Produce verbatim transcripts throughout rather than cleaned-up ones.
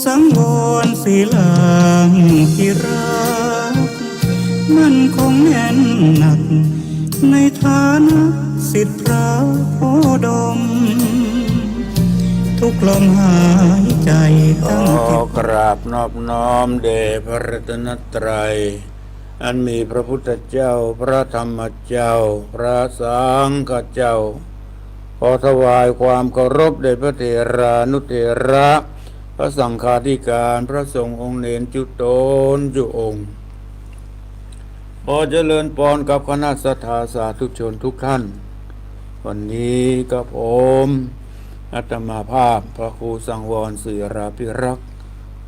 สังวรศิลาธิราช มั่นคงแน่นหนัก ในฐานะศิษย์พระโคดม ทุกลมหายใจตั้งจิต ขอกราบนอบน้อมแด่พระรัตนตรัย อันมีพระพุทธเจ้า พระธรรมเจ้า พระสังฆเจ้า ขอถวายความเคารพแด่พระเถรานุเถระ พระสังฆาธิการ พระสงฆ์องค์เณรจุ๊ต๋นจุ๊องค์ ขอเจริญปอนกับคณะศรัทธาสาธุชนทุกท่าน วันนี้กับผม อาตมาภาพพระครูสังวรศิลาภิรักษ์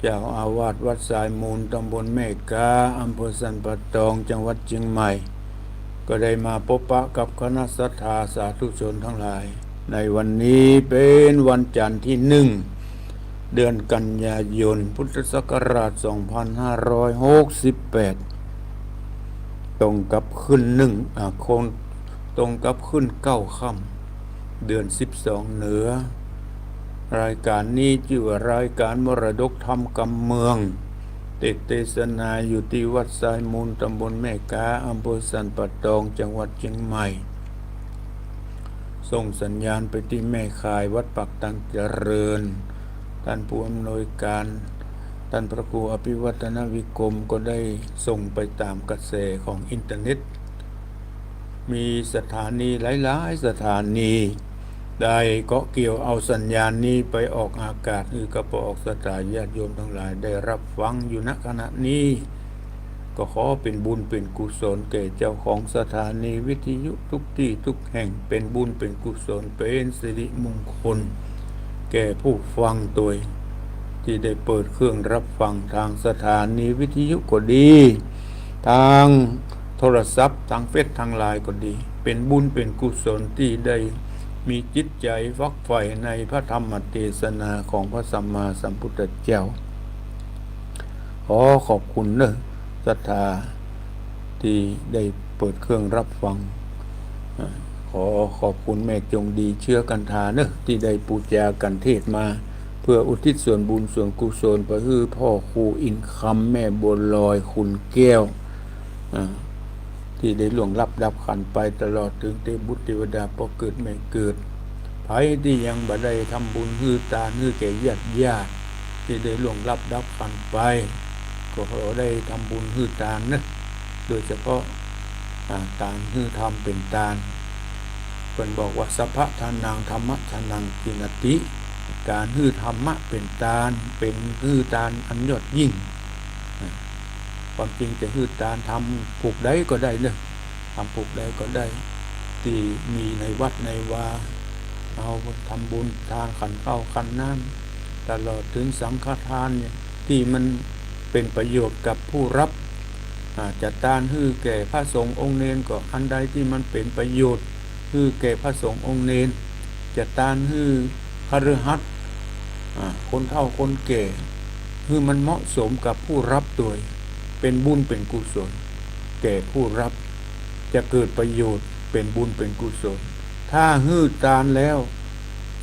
เจ้าอาวาสวัดทรายมูล ตำบลแม่ก๊า อำเภอสันป่าตอง จังหวัดเชียงใหม่ ก็ได้มาพบปะกับคณะศรัทธาสาธุชนทั้งหลาย ในวันนี้เป๋นวันจันทร์ตี้หนึ่ง เดือนกันยายน พุทธศักราชสองพันห้าร้อยหกสิบแปด ตรงกับขึ้นหนึ่ง อ่า คง ตรงกับขึ้นเก้าค่ำ เดือนสิบสองเหนือ รายการนี้จื้อว่ารายการมรดกธรรมกำเมือง เตสน์เตสนาอยู่ตี้วัดทรายมูล ตำบลแม่ก๊า อำเภอสันป่าตอง จังหวัดเชียงใหม่ ส่งสัญญาณไปตี้แม่ข่ายวัดปากตังเจริญ ต้านผู้อำนวยการ ต้านพระครูอภิวัฒนวิกรม ก็ได้ส่งไปต๋ามกระแสของอินเทอร์เน็ต มีสถานีหลายๆ สถานี ได้เกาะเกี่ยวเอาสัญญาณนี้ไปออกอากาศ หื้อกับป้อออกศรัทธาญาติโยมทั้งหลายได้รับฟังอยู่ ณ ขณะนี้ ก็ขอเป๋นบุญเป๋นกุศลแก่เจ้าของสถานีวิทยุทุกตี้ทุกแห่ง เป๋นบุญเป๋นกุศล เป๋นสิริมงคล แก่ผู้ฟังตวย ตี้ได้เปิดเครื่องรับฟังตางสถานีวิทยุก็ดี ตางโทรศัพท์ ตางเฟซ ตางไลน์ก็ดี เป๋นบุญเป๋นกุศลตี้ได้มีจิตใจ๋ฝักใฝ่ในพระธรรมเตสนาของพระสัมมาสัมพุทธเจ้า ขอขอบคุณเน่อศรัทธาตี้ได้เปิดเครื่องรับฟัง อ่า ขอขอบคุณแม่จงดีเชื้อกันทาเน่อ ตี้ได้ปู๋จากัณฑ์เทศน์มา เพื่ออุทิศส่วนบุญส่วนกุศลไปหื้อป้อครูอินคำ แม่บัวลอย คุณแก้ว อ่า ตี้ได้ล่วงลับดับขันธ์ไป ตลอดเถิงเตวบุตรเตวดาป้อเกิดแม่เกิด ใผตี้ยังบ่ได้ทำบุญหื้อตานหื้อแก่ญาติญาติ ตี้ได้ล่วงลับดับขันธ์ไป ก็ขอได้ทำบุญหื้อตานเน่อ โดยเฉพาะ อ่า ตานหื้อธรรมเป๋นตาน เปิ้นบอกว่า สัพพะทานัง ธัมมะทานัง ติณฐิ ก๋านหื้อธรรมะเป๋นตาน เป๋นหื้อตานอันยอดยิ่ง อ่า ความจริงจะหื้อตานธรรมผูกใดก็ได้เน่อ ธรรมผูกใดก็ได้ ตี้มีในวัดในวา เอาทำบุญตานขันข้าวขันน้ำ ตลอดเถิงสังฆทานเนี่ย ตี้มันเป๋นประโยชน์กับผู้รับ อ่า จะตานหื้อแก่พระสงฆ์องค์เณรก็ อันใดตี้มันเป๋นประโยชน์หื้อแก่พระสงฆ์องค์เณร จะตานหื้อคฤหัสถ์ อ่า คนเฒ่าคนแก่ หื้อมันเหมาะสมกับผู้รับตวย เป๋นบุญเป๋นกุศลแก่ผู้รับ จะเกิดประโยชน์ เป๋นบุญเป๋นกุศล ถ้าหื้อตานแล้ว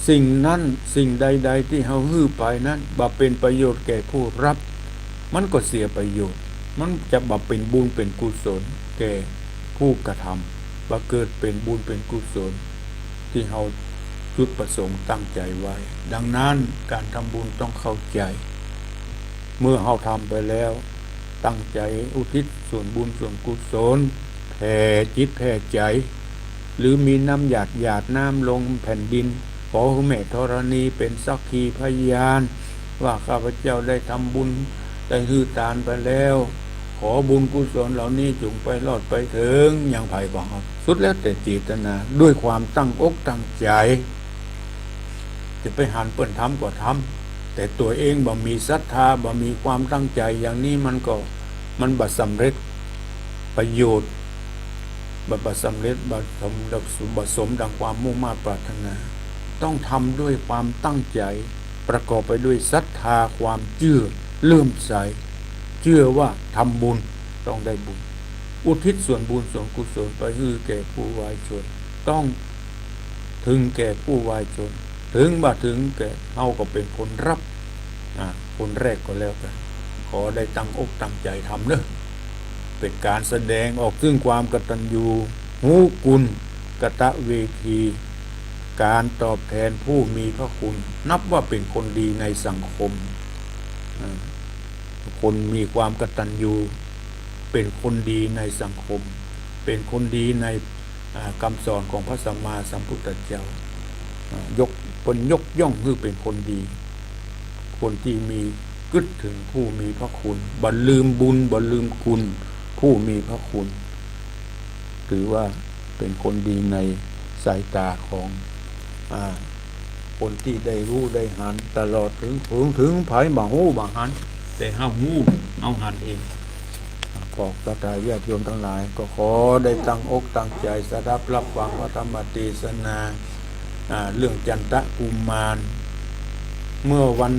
สิ่งนั้นสิ่งใดๆ ตี้เฮาหื้อไปนั้น บ่เป๋นประโยชน์แก่ผู้รับ มันก็เสียประโยชน์ มันจะบ่เป๋นบุญเป๋นกุศลแก่ผู้กระทำ บ่เกิดเป๋นบุญเป๋นกุศล ตี้เฮาจุดประสงค์ตั้งใจ๋ไว้ ดังนั้นก๋านทำบุญต้องเข้าใจ๋ เมื่อเฮาทำไปแล้ว ตั้งใจ๋อุทิศส่วนบุญส่วนกุศล แผ่จิตแผ่ใจ๋ หรือมีน้ำหยาดหยาดน้ำลงแผ่นดิน ขอหื้อแม่ธรณีเป๋นสักขีพยาน ว่าข้าพเจ้าได้ทำบุญ ได้หื้อตานไปแล้ว ขอบุญกุศลเหล่านี้จงไปรอดไปเถิงยังใผของเฮา สุดแล้วแต่เจตนา ด้วยความตั้งอกตั้งใจ๋ จะไปหันเปิ้นทำก็ทำ แต่ตั๋วเองบ่มีศรัทธา บ่มีความตั้งใจ๋อย่างนี้ มันก็ มันบ่สำเร็จประโยชน์ บ่ บ่สำเร็จ บ่สม บ่สมดังความมุ่งมาดปรารถนา ต้องทำด้วยความตั้งใจ๋ ประกอบไปด้วยศรัทธา ความเจื้อ เลื่อมใส เจื้อว่าทำบุญต้องได้บุญ อุทิศส่วนบุญส่วนกุศลไปหื้อแก่ผู้วายชน ต้องเถิงแก่ผู้วายชน เถิงบ่เถิงแก่เฮาก็เป๋นคนรับ อ่า คนแรกก็แล้วกั๋น ขอได้ตั้งอกตั้งใจ๋ทำเนาะ เป๋นก๋านแสดงออกเถิงความกตัญญูรู้คุณ กตเวที ก๋านตอบแตนผู้มีพระคุณ นับว่าเป๋นคนดีในสังคม อ่า คนมีความกตัญญู เป๋นคนดีในสังคม เป๋นคนดีใน อ่า กำสอนของพระสัมมาสัมพุทธเจ้า อ่า ยก เปิ้นยกย่องหื้อเป๋นคนดี คนตี้มีกึ๊ดเถิงผู้มีพระคุณ บ่ลืมบุญ บ่ลืมคุณผู้มีพระคุณ ถือว่าเป๋นคนดีในสายต๋าของ อ่า คนตี้ได้ฮู้ได้หัน ตลอดเถิง เถิง เถิงใผบ่ฮู้บ่หัน แต่เฮาฮู้เฮาหันเอง อ่า บอกศรัทธาญาติโยมตังหลาย ก็ขอได้ตั้งอกตั้งใจ๋สดับฮับฟังพระธรรมเตสนา อ่า เรื่องจันตกุมาร เมื่อวัน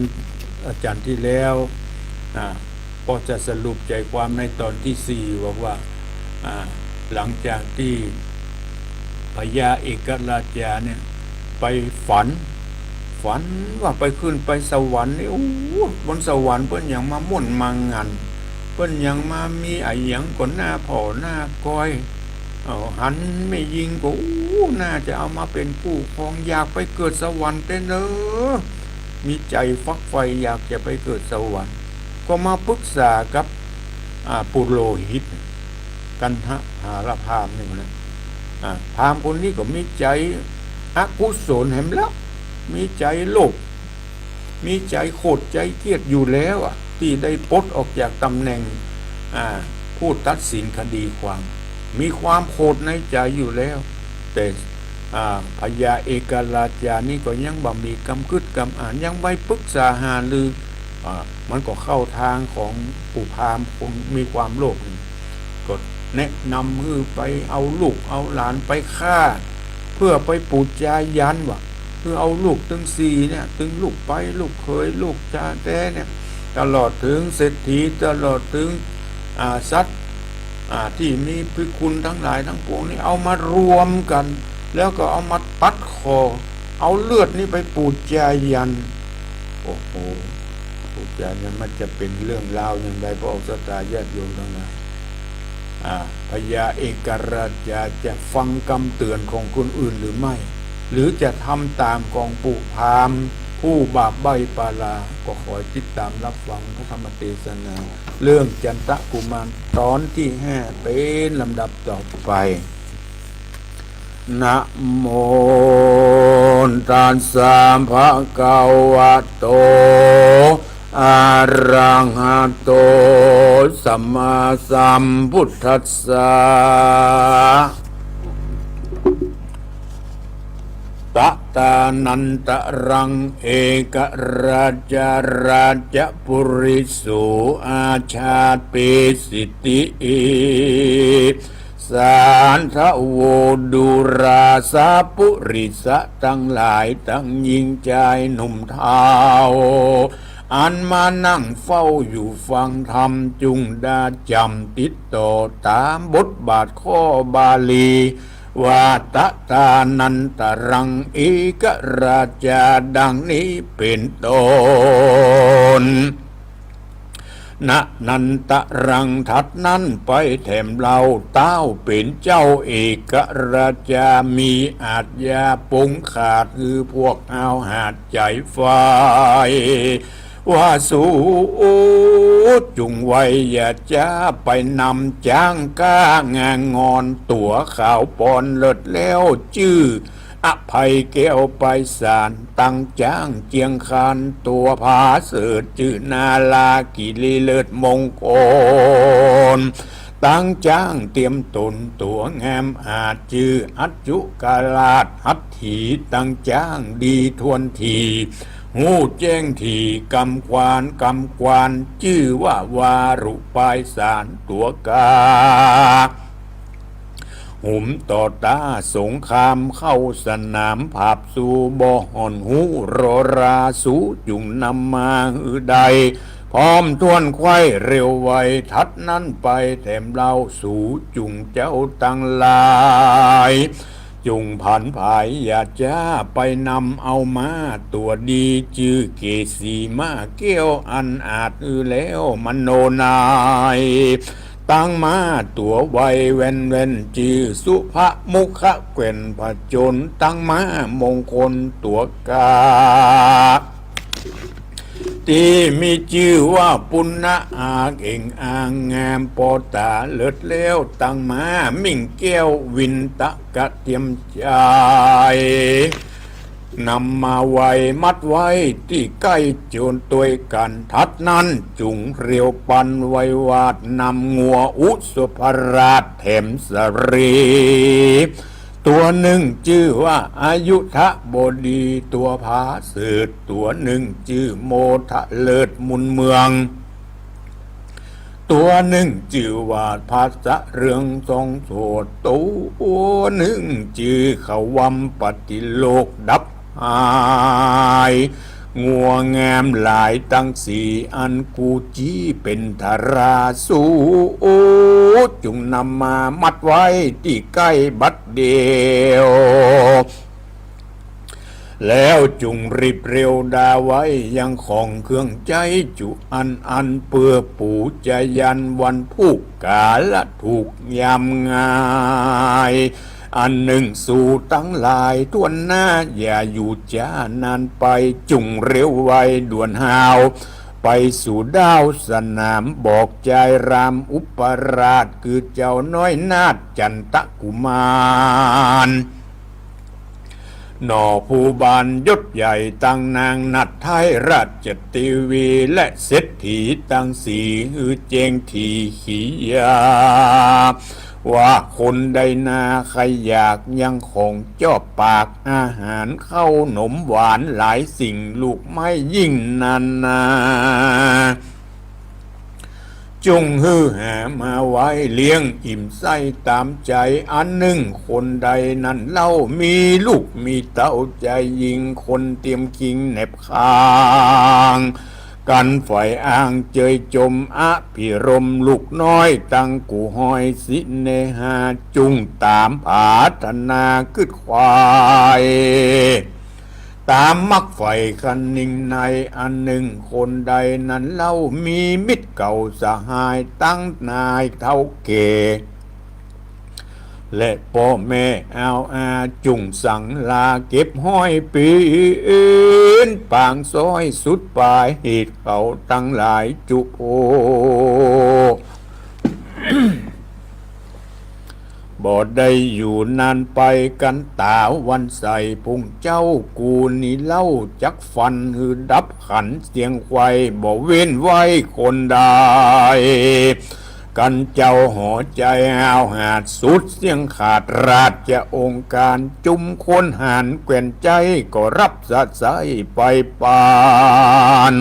อาทิตย์ตี้แล้ว อ่า ก็จะสรุปใจ๋ความในต๋อนตี้สี่ บอกว่า อ่า หลังจากตี้พญาเอกราชาเนี่ยไปฝัน ฝันว่าไปขึ้นไปสวรรค์นี่ โอ้ บนสวรรค์เปิ้นหยังมาม่วนมาหงัน เปิ้นหยังมามีอะหยังก็น่าผ่อน่ากอย เอา หันแม่ญิงก็ โอ้ น่าจะเอามาเป๋นคู่ครอง อยากไปเกิดสวรรค์แต๊เนาะ มีใจ๋ฝักใฝ่อยากจะไปเกิดสวรรค์ ก็มาปรึกษากับ อ่า ปุโรหิต กัณหาลพราหมณ์นี่นะ อ่า พราหมณ์คนนี้ก็มีใจ๋อกุศลแหมแล้ว มีใจ๋โลภ มีใจ๋โขดใจ๋เคียดอยู่แล้วอะ ตี้ได้ปลดออกจากต๋ำแหน่ง อ่า ผู้ตัดสินคดีความ มีความโขดในใจ๋อยู่แล้ว แต่ อ่า พญาเอกราชานี่ก็ยังบ่มีกำกึ๊ดกำอ่าน ยังไปปรึกษาหารือ อ่า มันก็เข้าตางของปู่พราหมณ์คนมีความโลภนี่ ก็แนะนำหื้อไปเอาลูกเอาหลานไปฆ่า เพื่อไปปู๋จายันว่า คือเอาลูกตึงสี่เนี่ย ตึงลูกใป๊ ลูกเขย ลูกจาแต๊เนี่ย ตลอดเถิงเศรษฐี ตลอดเถิง อ่า สัตว์ อ่า ตี้มีพระคุณตังหลายตังปวงนี่ เอามารวมกั๋น แล้วก็เอามาตัดคอ เอาเลือดนี่ไปปู๋จายัน โอ้โห ปู๋จายันมันจะเป๋นเรื่องราวอย่างใด พระศรัทธาญาติโยมตังหลาย อ่า พญาเอกราชาจะฟังกำเตือนของคนอื่นหรือไม่ หรือจะทำต๋ามของปู่พราหมณ์ผู้บาปใบ้ปารา ก็ขอติดต๋ามฮับฟังพระธรรมเตสนา เรื่องจันตกุมารต๋อนตี้ห้า เป๋นลำดับต่อไป นะโมตัสสะภะคะวะโต อะระหะโต สัมมาสัมพุทธัสสะ ตะตานันตะรัง เอกราชา ราชปุริโส อาชาเปสิติ สาธะโว ดูราสะปุริสะตังหลาย ตังญิงจายหนุ่มเฒ่า อันมานั่งเฝ้าอยู่ฟังธรรม จุ่งดาจ๋ำติดต่อต๋ามบทบาทข้อบาลี ว่า ตะตานันตะรัง เอกราชา ดังนี้เป๋นต้น นะนันตะรัง ถัดนั้นไปแถมเล่า เต้าเป๋นเจ้าเอกราชา มีอาชญาปงขาด คือพวกเอาหาดใจ๋ใฝ่ ว่าสูจุ่งไว อย่าจ๊าไปนำจ๊างก้างางอน ตั๋วขาวปอนเลิศแล้ว จื้ออภัยแก้วไพศาล ตังจ๊างเจียงคาน ตั๋วผาเสริฐจื้อนารากิริเลิศมงคล ตังจ๊างเตียมต๋นตั๋วงามอาจ จื้ออัจจุกราชหัตถี ตังจ๊างดีถ้วนที ฮู้แจ้งถี่กำควาน กำควาน จื้อว่าวารุไพศาลตั๋วกา หุมต่อต้าสงครามเข้าสนาม ผาบสู่บ่ห่อนฮู้ รอราสูจุ่งนำมาหื้อได้ พร้อมถ้วนไขว้เร็วไว ถัดนั้นไปแถมเล่า สูจุ่งเจ้าตังหลาย จุ่งผานผายอย่าจ๊าไปนำเอาม้าตั๋วดี จื้อเกศสีม้าแก้วอันอาจ อือแล้วมโนนัย ตั้งม้าตั๋วไวแว่นแว่น จื้อสุภมุขแกว่นผจญ ตั้งม้ามงคลตั๋วกา ตี้มีจื้อว่าปุณณะอาเก่งอางามปอต๋าเลิศแล้ว ตั้งม้ามิ่งแก้ววินตะกะเตียมใจ๋ นำมาไว้มัดไว้ตี้ใก้โจรตวยกั๋น ถัดนั้นจุ่งเรียวปันไว้วาด นำงัวอุสภราชแถมสะรี ตั๋วนึ่งจื้อว่าอายุธบดีตั๋วผาเสริฐ ตั๋วนึ่งจื้อโมทะเลิศมุนเมือง ตั๋วนึ่งจื้อว่าพระสะเรืองทรงโสด ตั๋วนึ่งจื้อขวัมปติโลกดับหาย งัวงามหลายตังสี่อันกูจี้เป๋นทาราสูจุ่งนำมามัดไว้ตี้ใก้บัดเดี่ยว แล้วจุ่งรีบเร็วดาไว้ยังของเครื่องใจ๊จุอันอัน เปื้อปู๋จะยันวันพูกกาละถูกยามงาย อันนึ่งสูตังหลายถ้วนหน้า อย่าอยู่จ๊านานไป จุ่งเร็วไวด่วนฮาว ไปสู่ด้าวสนามบอกจายรามอุปราช คือเจ้าน้อยนาถจันตกุมาร หน่อผู้บานยศใหญ่ตังนางนัทไท้ราชเทวี และเศรษฐีตังสี่ หื้อแจ้งถี่ขียา ว่าคนใดนาใค่อยากยังของจอบปาก อาหารข้าวหนมหวานหลายสิ่งลูกไม้ยิ่งนานา จุ่งหื้อหามาไว้เลี้ยงอิ่มใส้ต๋ามใจ๋ อันนึ่งคนใดนั้นเล่ามีลูกมีเต้าใจ๋หญิง คนเตียมคิงแหนบคาง กั๋นฝ่ายอ้างเจยจมอภิรมย์ ลูกน้อยตังกู่ฮอยสิเนหา จุ่งต๋ามผาถนาคึดไขว่ ต๋ามมักใฝ่คะนิงใน อันนึ่งคนใดนั้นเล่ามีมิตรเก่าสหายตังนายเฒ่าแก่ และป้อแม่อาวอา จุ่งสังลาเก็บฮ้อยปี๋นปางซ้อยสุดป๋าย เหตุเขาตังหลายจุโภ บ่ได้อยู่นานไปกั๋นต๋าวันใส พุงเจ้ากูนี้เล่าจักฟัน หื้อดับขันเสียงไขว่ บ่เว้นไว้คนใด กั๋นเจ้าหอใจ๋ห้าวหาดสุดเสี้ยงขาด ราชองค์ก๋ารจุมคนหาญแควนใจ๊ ก็ฮับสะใสไปปาน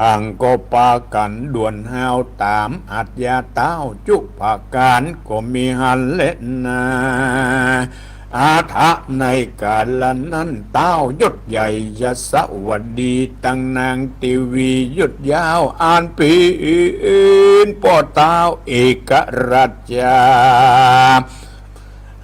ต่างก็ปากั๋นด่วนฮาวต๋ามอาชญาต้าวจุประก๋าร ก็มีหั้นแลนา อาถะในก๋าละนั้น ต้าวยศใหญ่ยศวดี ตังนางเตวียศยาว อันเป๋นป้อต้าวเอกราชจา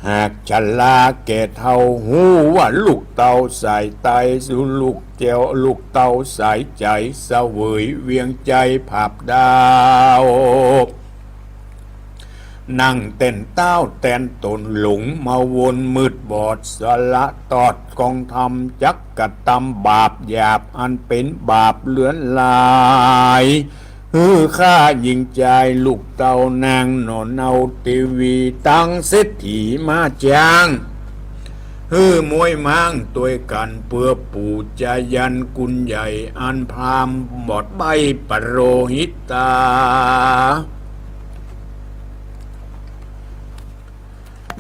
หากชราแก่เฒ่าฮู้ว่าลูกเต้าสายใต้ สู่ลูกเจ้า ลูกเต้าสายใจ๋ เสวยเวียงใจ๋ผาบดาว นั่งแต้นต้าวแต้นต๋นหลงมาวนมืดบอด สละตอดกองธรรม จักกระตำบาปหยาบอันเป๋นบาปเลือนลาย หื้อข้าหญิงจายลูกเต้านางหน่อเนาเตวี ตังเศรษฐีมาจ้าง หื้อม้วยม้างตวยกั๋น เปื้อปู่จายันกุลใหญ่ อันพราหมณ์บอดใบ้ปโรหิตา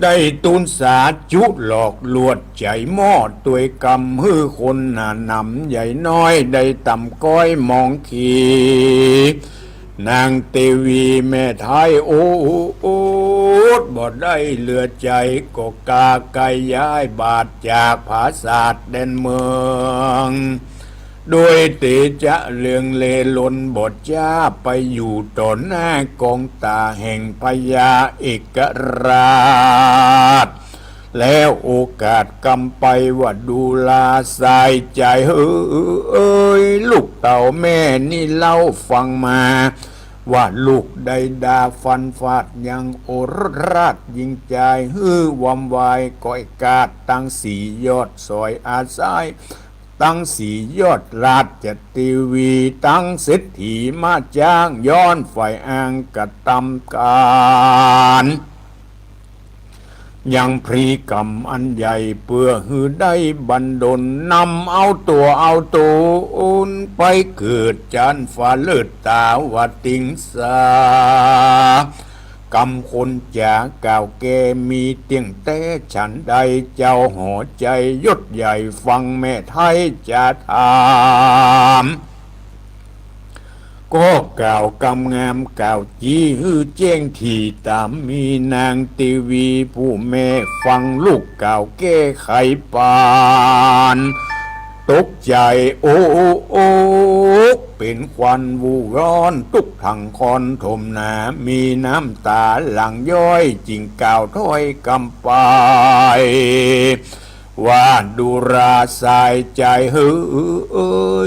ได้ตูนสาจุหลอกลวดใจ๋หม้อตวยกำ หื้อคนหนาหนำใหญ่น้อย ได้ต่ำก้อยมองขี นางเตวีแม่ไท้โอด บ่ได้เหลือใจ๋ ก็กาไกย้ายบาทจากผาสาทแดนเมือง เ โดยเตจะเลืองเลลนบอดจ๊าไปอยู่ต่อหน้ากองต๋าแห่งพญาเอกราช แล้วโอกาสกำไปว่าดูราสายใจ๋เหย ลูกเต้าแม่นี่เล่าฟังมา ว่าลูกได้ด่าฟันฟาดยังโอรสราชหญิงจายหื้อวำวายก้อยกาดตังสี่ยอดสอยอาศัย ตังสี่ยอดราชเทวี ตังเศรษฐีมาจ้างย้อนฝ่ายอ้างกระตำก๋าน ยังพลีกรรมอันใหญ่เปื้อหื้อได้บันดล นำเอาตั๋วเอาต๋นไปเกิดจั๊นฟ้าเลิศต๋าวติงสา กำคนจ๋ากล่าวแก่มีเตี้ยงแต๊ฉันใด เจ้าหอใจ๋ยศใหญ่ฟังแม่ไท้จะถาม ก็กล่าวกำงามกล่าวจี้หื้อแจ้งถี่ต๋าม มีนางเทวีผู้แม่ฟังลูกกล่าวแก้ไขปาน ตกใจ๋โอ๊กเป๋นควันวูร้อนตุ๊กถังคอนถมหนา มีน้ำต๋าหลั่งย้อยจึ่งกล่าวถ้อยกำไป ว่าดูราสายใจ๋เห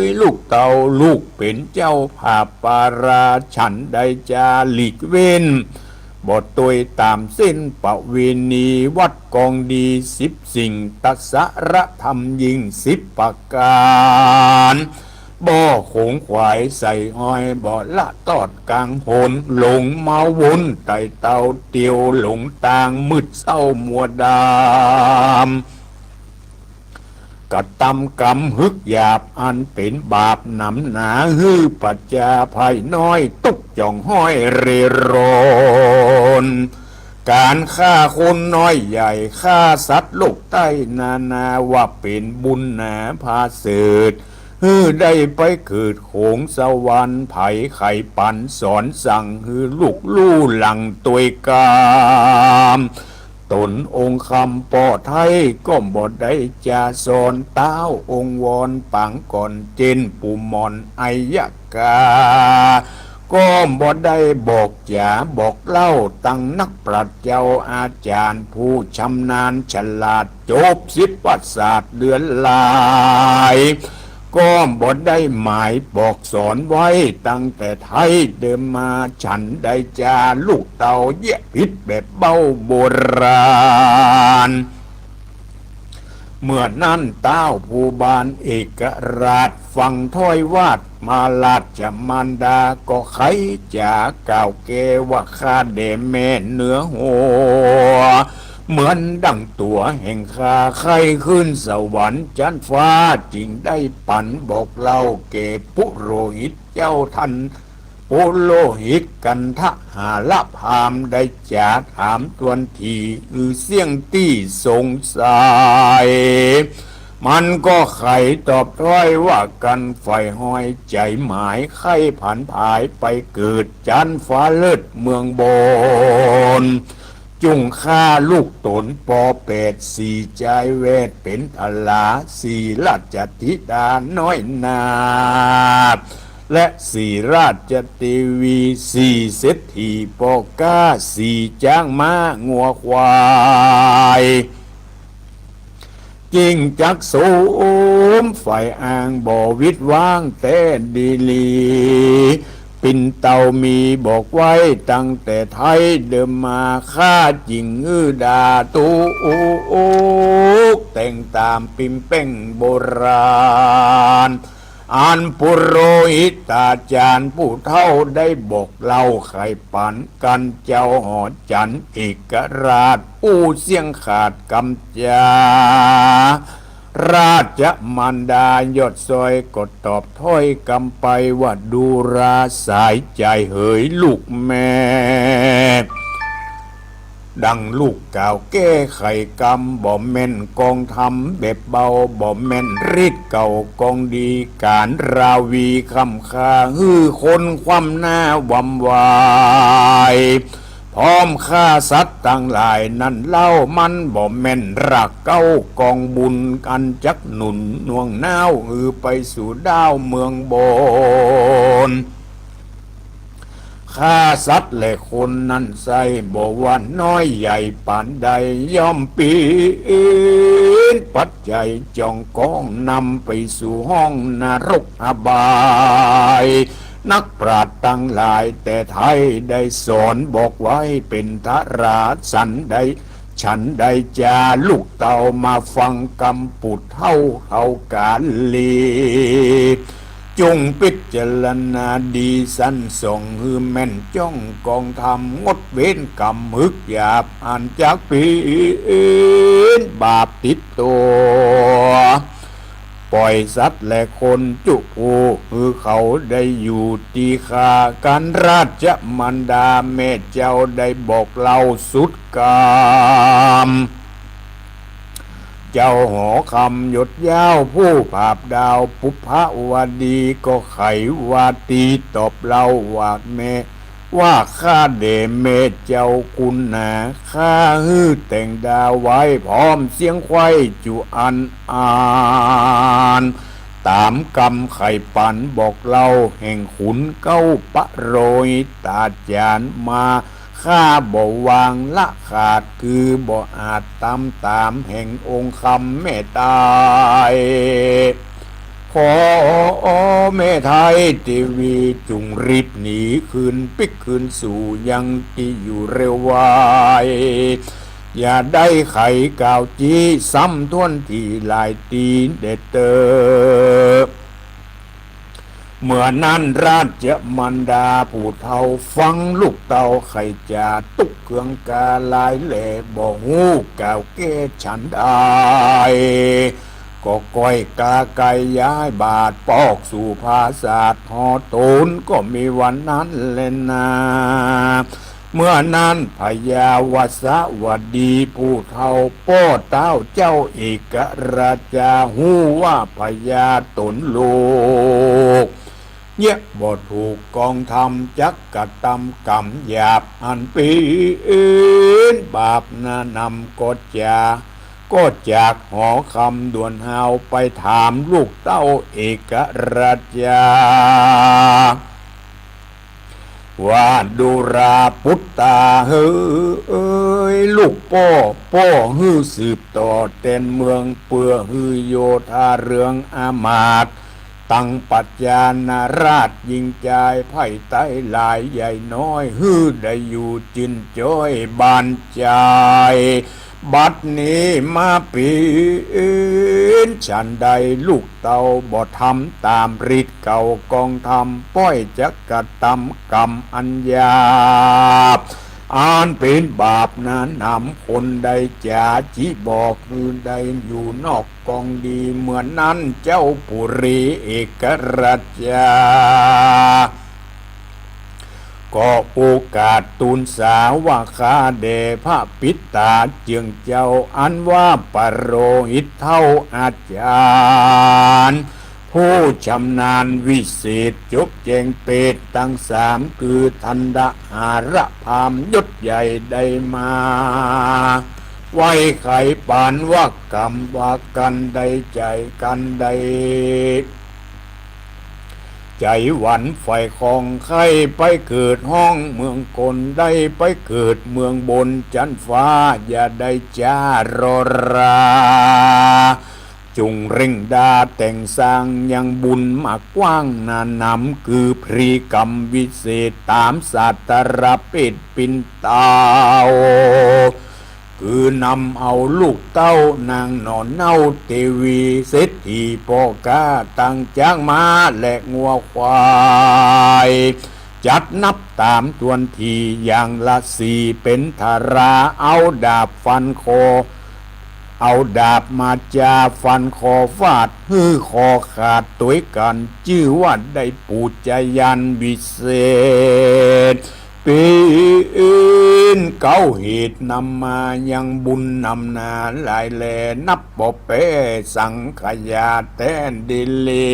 ย ลูกเต้าลูกเป๋นเจ้าผาปปารา ฉันใดจาหลีกเว้น บ่ตวยต๋ามเส้นประเวณี วัดกองดีสิบสิ่ง ตสรธรรมยิ่งสิบประก๋าน บ่ขงขวายใส่อ้อย บ่ละตอดก๋างหน หลงมาวนไต่เต้าเตียวหลงตางมืดเศร้ามัวดำ กระตำกรรมหึกหยาบอันเป๋นบาปหนำหนา หื้อประจาภัยน้อยตุ๊กข์จ่องห้อยเร่ร่อน ก๋านฆ่าคนน้อยใหญ่ ฆ่าสัตว์โลกใต้นานา ว่าเป๋นบุญหนาผาเสริฐ หื้อได้ไปเกิดโขงสวรรค์ ใผใค่ปั๋นสอนสั่งหื้อลูกลู่หลั่งตวยกำ ต๋นองค์คำป้อไท้ก็บ่ได้จะสอน เต๊าองค์วอนปางก่อนเจ้นปู่หม่อนอัยยกา ก็บ่ได้บอกจ๋าบอกเล่าตังนักปราชญ์เจ้าอาจ๋ารย์ผู้ชำนาญฉลาด จบศิลปศาสตร์เลือนลาย ก็บ่ได้หมายบอกสอนไว้ตั้งแต่ไท้เดิมมา ฉันใดจาลูกเต้าเยียะผิดแบบเบ้าโบราณ เมื่อนั้นเต๊าผู้บานเอกราชฟังถ้อยวาดมาราชมารดาก็ไขจ๋ากล่าวแก่ว่า ข้าแด่แม่เนื้อหัว เหมือนดั่งตั๋วแห่งข้าใค่ขึ้นสวรรค์จั๊นฟ้า จึงได้ปั๋นบอกเล่าแก่ปุโรหิตเจ้าท่าน ปุโรหิตกันทหารพราหมณ์ได้จ๋าถามตวนถี่ อือเสี้ยงตี้สงสัย มันก็ไขตอบถ้อยว่า กันใฝ่ฮอยใจ๋หมายใค่ผันผายไปเกิดจั๊นฟ้าเลิศเมืองบน จุ่งฆ่าลูกต๋นปอแปด สี่จายแวดเป๋นทหรา สี่ราชธิดาน้อยนาถ และสี่ราชเทวี สี่เศรษฐีป้อก๊า สี่จ๊างม้างัวควาย จึงจักสมฝ่ายอ้างบ่วิดว้างแต๊ดีหลี ปิ่นเต้ามีบอกไว้ตั้งแต่ไท้เดิมมา ข้าจึงหื้อด่าตุ๊กข์แต่งต๋ามปิมแป้งโบราณ อันปุโรหิตาจ๋ารย์ผู้เฒ่าได้บอกเล่าไขปั๋น กันเจ้าหอจันทร์เอกราชอู้เสี้ยงขาดกำจ๋า ราชมารดายอดซอยก็ตอบถ้อยกำไปว่า ดูราสายใจ๋เหยลูกแม่ ดั่งลูกกล่าวแก้ไขกำ บ่แม่นกองธรรมแบบเบา บ่แม่นฤทธิ์เก่ากองดี ก๋านราวีค่ำค่า หื้อคนคว่ำหน้าวำวาย ผ อ้อม ฆ่าสัตว์ตังหลายนั้นเล่า มันบ่แม่นรากเหง้ากองบุญ อันจักหนุนหน่วงน้าว หื้อไปสู่ดาวเมืองบน ฆ่าสัตว์และคนนั้นไส้ บ่ว่าน้อยใหญ่ปานใด ย่อมเป๋นปัจจัยจ่องกองนำไปสู่ห้องนรกอบาย นักปราชญ์ตังหลายแต่ไท้ได้สอนบอกไว้เป๋นทราสันใด ฉันใดจาลูกเต้า มาฟังกำปุถเฒ่าเฮากาลี จงพิจารณาดีสันส่อง หื้อแม่นจ้องกองธรรม งดเว้นกำหึกหยาบ อันจักเป๋นบาปติดตั๋ว ป่อยสัตว์และคนจุผู้ หื้อเขาได้อยู่ตี้ข้า กันราชมารดาแม่เจ้าได้บอกเล่าสุดกำ เจ้าหอคำยศยาวผู้ผาบดาวปุพพวดี ก็ไขว่าตี้ตอบเล่าว่า แม่ ว่าข้าแด่แม่เจ้าคุณหนา ข้าหื้อแต่งดาไว้พร้อมเสียงไขว้จุอันอัน ต๋ามกำไขปันบอกเล่าแห่งขุนเก๊าปโรหิตาจารย์มา ข้าบ่วางละขาด คือบ่อาจตำต๋ามแห่งองค์คำแม่ไท้ ขอแม่ไท้เตวีจุ่งรีบหนีคืนปิ๊กคืนสู่ยังตี้อยู่เร็วไว อย่าได้ไขกล่าวจี้ซ้ำถ้วนถี่หลายตี้เด็ดเต๊อะ เมื่อนั้นราชมารดาผู้เฒ่าฟังลูกเต้าไขจาตุ๊กเคืองกาหลายแล บ่ฮู้กล่าวแก้ฉันใด ก็ก้อยกาไกย้ายบาทปอกสู่ผาสาท หอต๋นก็มีวันนั้นแลนา เมื่อนั้นพญาวัสวดีผู้เฒ่าป้อเต้าเจ้าเอกราชา ฮู้ว่าพญาต๋นลูกเยียะบ่ถูกกองธรรม จักกระตำกรรมหยาบอันเป๋นบาปหนานำ ก็จะ ก็จากหอคำด่วนฮาวไปถามลูกเต้าเอกราชา ว่า ดูราปุตตาเหย ลูกป้อ ป้อหื้อสืบต่อแตนเมือง เปื้อหื้อโยธาเรืองอำมาตย์ ตังประจานาราชย์ ญิงจายไพร่ใต้หลายใหญ่น้อย หื้อได้อยู่จื้นจ้อยบานใจ๋ บัดนี้มาเป๋นฉันใด ลูกเต้าบ่ทำต๋ามฤทธิ์เก่า กองธรรมป้อยจักกระตำกรรมอันหยาบ อันเป๋นบาปหนานำ คนใดจ๋าจิบอกหื้อได้อยู่นอกกองดี เมื่อนั้นเจ้าปุรีเอกราชา ก็โอกาสตู๋นสาว่า ข้าแด่พระปิตาเจื้องเจ้า อันว่าปโรหิตเฒ่าอาจารย์ ผู้ชำนาญวิเศษจบแจ้งเปรตตังสาม คือทันดหารพราหมณ์ยศใหญ่ได้มา ไหว้ไขปันว่ากำว่า กันใดใจ๋ กันใดใจ๋หวั่นใฝ่คอง ใค่ไปเกิดห้องเมืองคน ได้ไปเกิดเมืองบนจั๊นฟ้า อย่าได้จ๊ารอรา จุ่งเร่งดาแต่งสร้างยังบุญมากว้างหนานำ คือพรีกรรมวิเศษต๋ามศาสตราเปรตปิณเต้า คือนำเอาลูกเต้านางหนอนเน่าเตวีเศรษฐีป้อก๊าตังจ๊างม้าและงัวควาย จัดนับต๋ามถ้วนถี่อย่างละสี่เป๋นทารา เอาดาบฟันคอ เอาดาบมาจาฟันคอฟาดหื้อคอขาดตวยกั๋น จื้อว่าได้ปูจาญาณวิเศษ เป๋นเก๊าเหตุนำมายังบุญนำนาหลายแล นับบ่แป๊สังขยาแต๊นดีหลี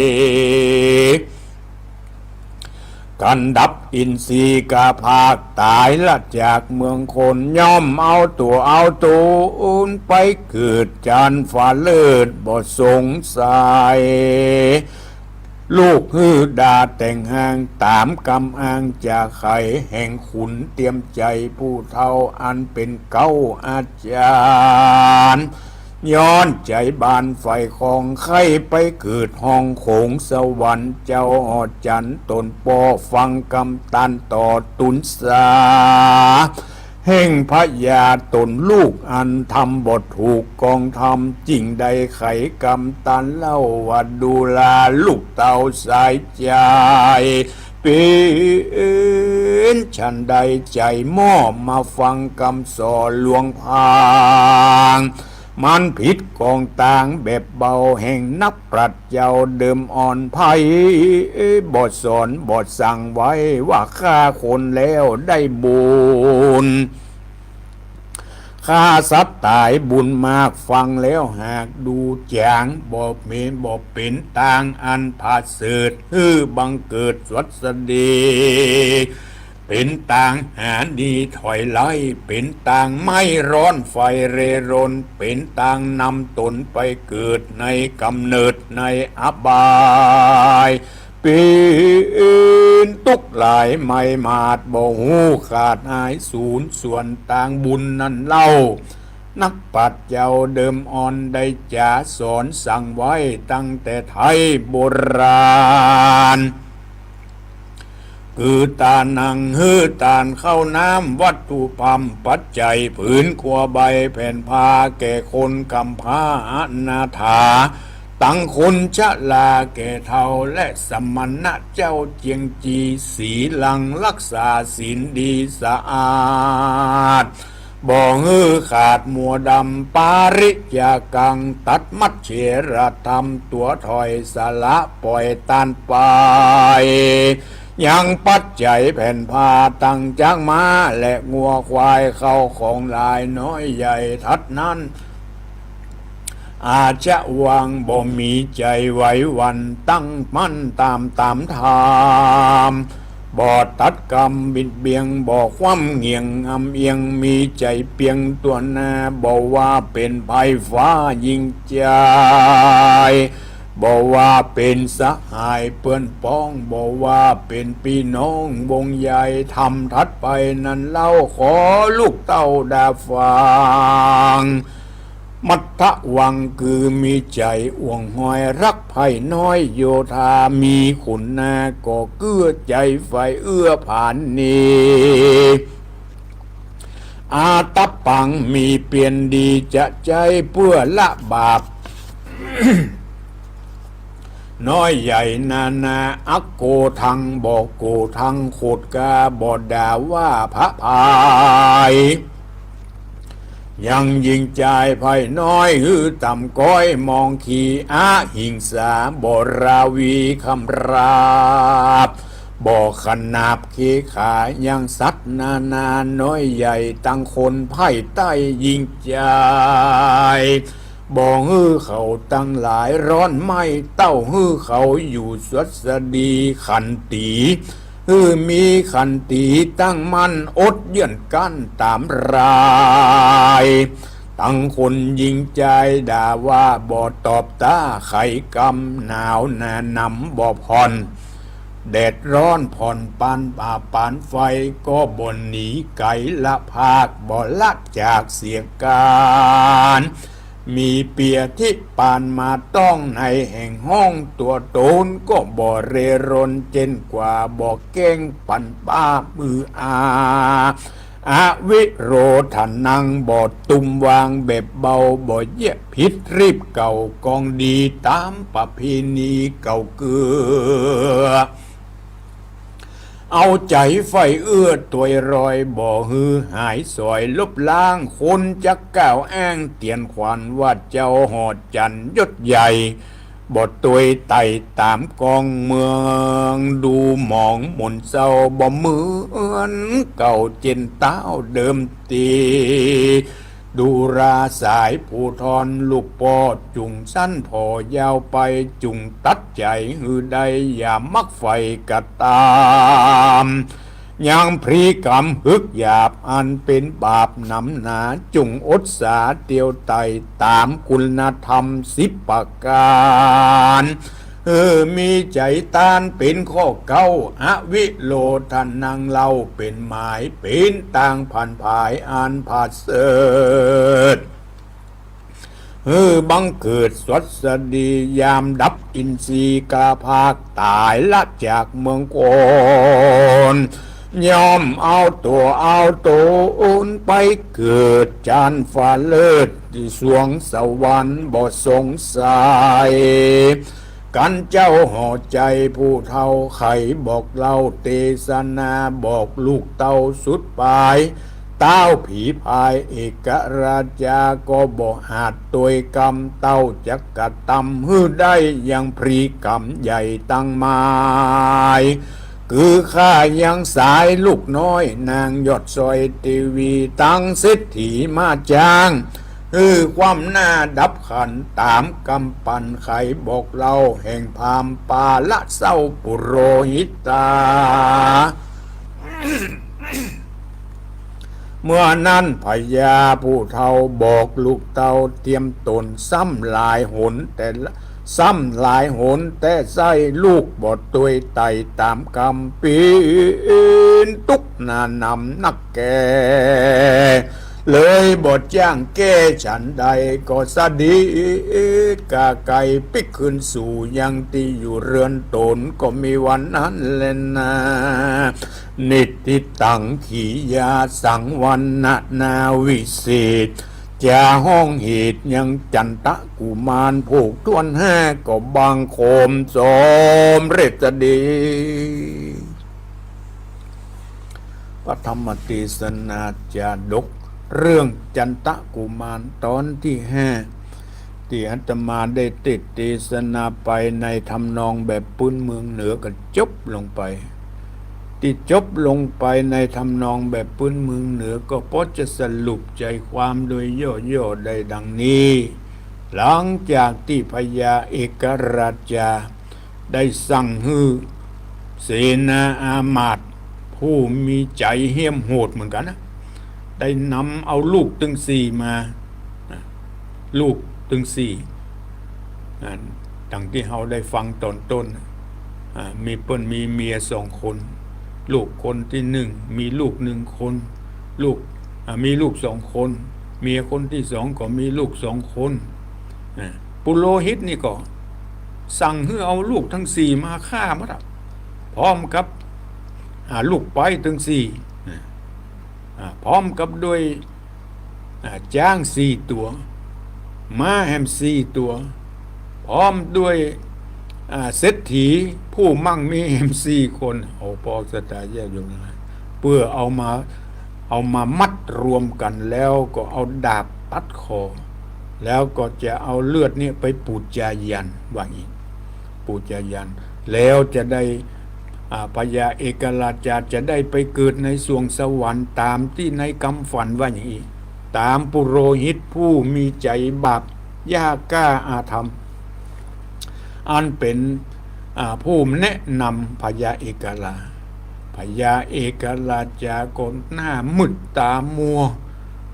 กันดับอินทรีย์กาพากต๋ายละจากเมืองคน ย่อมเอาตั๋วเอาต๋นไปเกิดจานฟ้าเลิศบ่สงสัย ลูกหื้อดาแต่งฮางต๋ามกำอ้างจาใค แห่งขุนเตียมใจ๋ผู้เฒ่าอันเป๋นเก๊าอาจารย์ ย้อนใจ๋บานใฝ่ของใค่ไปเกิดห้องโขงสวรรค์ เจ้าหอจันทน์ต๋นป้อฟังกำตันต่อตุนสา แห่งพญาต๋นลูกอันทำบ่ถูกกองธรรม จึงได้ไขกำตันเล่าว่าดูราลูกเต้าสายใจ๋ เป๋นฉันใดใจ๋หม้อมาฟังกำสอนหลวงพาง มันผิดกองตางแบบเบา แห่งนักปราชญ์เจ้าเดิมอ่อนไพร่ บ่สอนบ่สั่งไว้ว่าฆ่าคนแล้วได้บุญ ฆ่าสัตว์ต๋ายบุญมาก ฟังแล้วหากดูจ๋าง บ่เป๋น บ่เป๋นตางอันผาเสริฐ หื้อบังเกิดสวัสดี เป๋นตางหาดีถอยไล่ เป๋นตางไหม้ร้อนไฟเรรน เป๋นตางนำต๋นไปเกิดในก๋ำเนิดในอบาย เป๋นตุ๊กข์หลายไหม้หมาด บ่ฮู้ขาดหายสูญ ส่วนตางบุญนั้นเล่า นักปราชญ์เจ้าเดิมอ่อนได้จ๋าสอนสั่งไว้ตั้งแต่ไทยโบราณ คือตานังหื้อตานข้าวน้ำ วัตถุพรรมปัจจัย ผืนครัวใบแผ่นผ้า แก่คนกำพร้าอนาถา ตังคนชราแก่เฒ่า และสมณะเจ้าเจียงจี สีหลังรักษาศีลดีสะอาด บ่หื้อขาดมัวดำ ปาริจจากัง ตัดมัดเฉรธรรม ตั๋วถอยสละปล่อยตานไป ยังปัจจัยแผ่นผ้า ตังจ๊างม้าและงัวควาย เข้าของหลายน้อยใหญ่ทัดนั้น อาจจะวางบ่มีใจ๋ไหวหวั่น ตั้งมั่นต๋ามต๋ามธรรม บ่ตัดกำบิดเบียง บ่คว่ำเหงี่ยงอำเอียง มีใจ๋เปียงตั๋วหน้า บ่ว่าเป๋นไพร่ฟ้ายิ่งใจ๋ บ่ว่าเป๋นสหายเปื้อนป้อง บ่ว่าเป๋นปี้น้องวงใหญ่ ธรรมถัดไปนั้นเล่า ขอลูกเต้าดาฟัง มัทธวังคือมีใจ๋อ่วงหอย รักไพร่น้อยโยธา มีขุนนาก็เกื้อใจ๋ใฝ่เอื้อผานนี้ อาตะปังมีเปียรดีจะใจ๊เปื้อละบาป น้อยใหญ่นานา อักโกทัง บ่โกทัง โขดกา บ่ด่าว่าพระพาย ยังยิงจายไพร่น้อย หื้อต่ำก้อยมองขี อหิงสา บ่ราวีคำราบ บ่ขนาบเคขา ยังสัตว์นานาน้อยใหญ่ ตังคนไพร่ใต้ยิงจาย บ่หื้อเขาตังหลายร้อนไหม้ เต้าหื้อเขาอยู่สวัสดีขันตี หื้อมีขันตีตั้งมั่น อดเยื่อนกั้นต๋ามราย ตังคนยิงจายด่าว่าบ่ตอบต้า ไขกำหนาวหนาหนำบ่ผ่อน แดดร้อนผ่อนปานป่าปานไฟ ก็บ่หนีไก๋ละภาค บ่ละจากเสียก๋าน มีเปียทิปานมาต้องในแห่งห้องตั๋วต๋น ก็บ่เรรนเจ้นกว่า บ่แก้งปันป้ามืออา อวิโรธนัง บ่ตุ้มวางแบบเบา บ่เยียะผิดรีบเก่ากองดี ต๋ามประเพณีเก่าเกื้อ เอาใจ๋ใฝ่เอื้อตวยรอย บ่หื้อหายสอยลบล้าง คนจักก้าวอ้างเตียนขวัญ ว่าเจ้าหอจันทน์ยศใหญ่ บ่ตวยไต่ต๋ามกองเมือง ดูหมองหม่นเศร้า บ่เหมือนเก่าเจ้นต้าวเดิมตี ต ดูราสายภูธรลูกป้อ จุ่งสั้นผ่อยาวไป จุ่งตัดใจ๋หื้อได้ อย่ามักใฝ่กระตามยังพลีกรรมหึกหยาบ อันเป๋นบาปหนำหนา จุ่งอดสาเตียวไต่ ต๋ามคุณธรรมสิบประก๋าน หื้อมีใจ๋ต้านเป๋นข้อเก๊า อวิโรธนังเล่า เป๋นหมายเป๋นตางผ่านผายอันผาเสริฐ หื้อบังเกิดสวัสดี ยามดับอินทรีย์กาพาก ต๋ายละจากเมืองโกน ย่อมเอาตั๋วเอาต๋นไปเกิดจานฟ้าเลิศ สวงสวรรค์บ่สงสัย กั๋นเจ้าห่อใจ๋ผู้เฒ่า ใค่บอกเล่าเตสนา บอกลูกเต้าสุดป๋าย ต้าวผีพายเอกราชา ก็บ่อาจตวยกำ เต้าจักกระตำหื้อได้ ยังพลีกรรมใหญ่ตังหมาย คือข้ายังสายลูกน้อย นางยอดสร้อยเตวี ตังเศรษฐีมาจ้าง หื้อความหน้าดับขัน ต๋ามกำปั่น ใค่บอกเล่าแห่งพราหมณ์ปาละเศร้าปุโรหิตา เมื่อนั้นพญาผู้เฒ่าบอกลูกเต้าเตียมต๋น ซ้ำหลายหนแต่ละ ซ้ำหลายหนแต่ไส้ ลูกบ่ตวยไต่ต๋ามกำ เป๋นตุ๊กข์หนานำนักแก่ เลยบ่จ้างแก้ฉันใด ก็สะดีกาไกลปิ๊กคืนสู่ยังตี้อยู่เรือนต๋น ก็มีวันนั้นแลนา นิทธิตัง ขียาสัง วรรณนาวิเศษ จะฮ้องเหตุยังจันตะกุมาร ผูกถ้วนห้า ก็บังคมสมเร็จดี พระธรรมเตสนาจาดก เรื่องจันตะกุมารต๋อนตี้ห้า ตี้อาตมาได้เตสน์เตสนาไปในทำนองแบบปื้นเมืองเหนือก็จบลงไป ตี้จบลงไปในทำนองแบบปื้นเมืองเหนือ ก็พอจะสรุปใจ๋ความโดยย่อๆ ได้ดังนี้ หลังจากตี้พญาเอกราชา ได้สั่งหื้อเสนาอามาตย์ผู้มีใจ๋เหี้ยมโหดเหมือนกั๋นนะ ได้นำเอาลูกตึงสี่มา ลูกตึงสี่ อ่า ดังตี้เฮาได้ฟังต๋อนต้น อ่า มีเปิ้นมีเมียสองคน ลูกคนตี้หนึ่งมีลูกหนึ่งคน ลูก อ่า มีลูกสองคน เมียคนตี้สองก็มีลูกสองคน อ่า ปุโรหิตนี่ก็สั่งหื้อเอาลูกตึงสี่มาฆ่าหมดอะ พร้อมกับ อ่า ลูกใป๊ตึงสี่ อ่า อ่า พร้อมกับด้วย อ่า จ๊างสี่ตั๋ว ม้าแหมสี่ตั๋ว พร้อมด้วย อ่า เศรษฐีผู้มั่งมีแหมสี่คน โอ้ ปอสตาญาติโยมทั้งหลาย เปื้อเอามา เอามามัดรวมกั๋น แล้วก็เอาดาบตัดคอ แล้วก็จะเอาเลือดเนี่ยไปปู๋จายัน ว่างี้ ปู๋จายัน แล้วจะได้ อ่า พญาเอกราชาจะได้ไปเกิดในสวงสวรรค์ต๋ามตี้ในกำฝัน ว่าอย่างอี้ ต๋ามปุโรหิตผู้มีใจ๋บาปหยาบกล้าอาธรรม อันเป๋น อ่า ผู้แนะนำพญาเอกราช พญาเอกราชาก็หน้ามืดต๋ามัว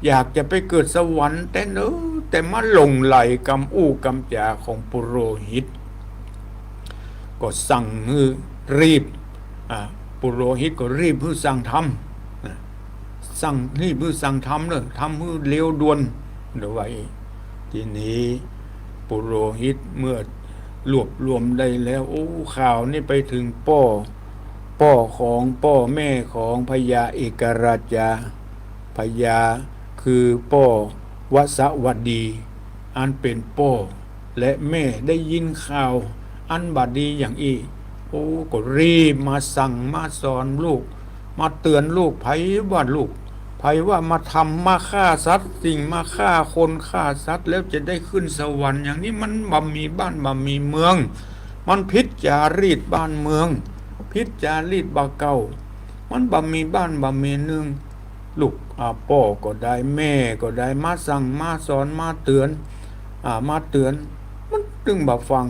อยากจะไปเกิดสวรรค์แต๊เน่อ แต่มาหลงใหลกำอู้กำจ๋าของปุโรหิต ก็สั่งหื้อรีบ อ่า ปุโรหิตก็รีบหื้อสั่งธรรม นะ สั่ง รีบหื้อสั่งธรรมเน่อ ธรรมหื้อเร็วด่วน เดี๋ยวไว้ ทีนี้ปุโรหิตเมื่อรวบรวมได้แล้ว โอ้ ข่าวนี้ไปถึงป้อ ป้อของ ป้อแม่ของพญาเอกราชา พญาคือป้อวสวัสดี อันเป๋นป้อและแม่ได้ยินข่าวอันบ่ดีอย่างอี้ โอ้ ก็รีบมาสั่งมาสอนลูก มาเตือนลูก ใผว่าลูก ใผว่ามาทำ มาฆ่าสัตว์สิ่ง มาฆ่าคนฆ่าสัตว์ แล้วจะได้ขึ้นสวรรค์ อย่างนี้มันบ่มีบ้านบ่มีเมือง มันผิดจารีตบ้านเมือง ผิดจารีตบ่าเก่า มันบ่มีบ้านบ่มีเมือง ลูก อ่า ป้อก็ได้ แม่ก็ได้ มาสั่ง มาสอน มาเตือน อ่า มาเตือน มันตึงบ่ฟัง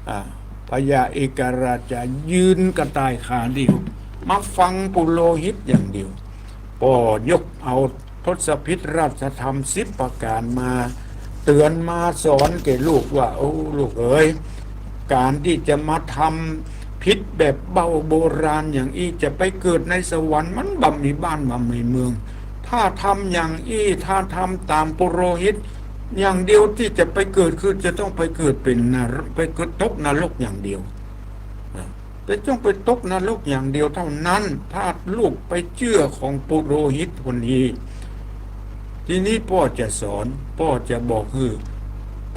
อ่า พญาเอกราชจะยืนกระต่ายขาเดียว มาฟังปุโรหิตอย่างเดียว ป้อยกเอาทศพิธราชธรรมสิบประการมาเตือนมาสอนแก่ลูกว่า โอ้ ลูกเอ๋ย ก๋านตี้จะมาทำผิดแบบเบ้าโบราณอย่างอี้ จะไปเกิดในสวรรค์ มันบ่มีบ้านบ่มีเมือง ถ้าทำอย่างอี้ ถ้าทำต๋ามปุโรหิตอย่างเดียวตี้จะไปเกิด คือจะต้องไปเกิดเป๋นนร- ไปเกิดตกนรกอย่างเดียว นะ แต่ต้องไปตกนรกอย่างเดียวเต้านั้น ถ้าลูกไปเจื้อของปุโรหิตคนนี้ ตี้นี้ป้อจะสอน ป้อจะบอกหื้อ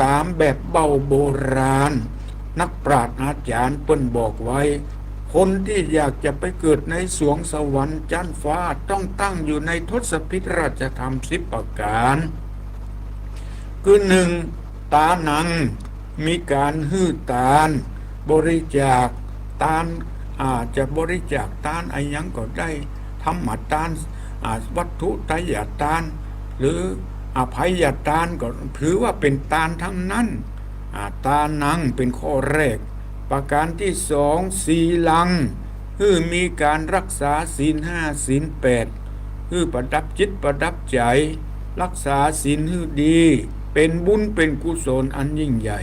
ต๋ามแบบเบ้าโบราณ นักปราชญ์อาจ๋ารย์เปิ้นบอกไว้ คนตี้อยากจะไปเกิดในสวงสวรรค์จั๊นฟ้า ต้องตั้งอยู่ในทศพิธราชธรรมสิบประก๋าน คือหนึ่ง ตานัง มีก๋านหื้อตาน บริจาคตาน อาจจะบริจาคตานอะหยังก็ได้ ธรรมตาน อ่า วัตถุทายตาน หรืออภัยตานก็ถือว่าเป๋นตานตังนั้น อ่า ตานังเป๋นข้อแรก ประก๋านตี้สอง ศีลัง หื้อมีก๋านฮักษาศีลห้า ศีลแปด หื้อประดับจิตประดับใจ๋ ฮักษาศีลหื้อดี เป๋นบุญเป๋นกุศลอันยิ่งใหญ่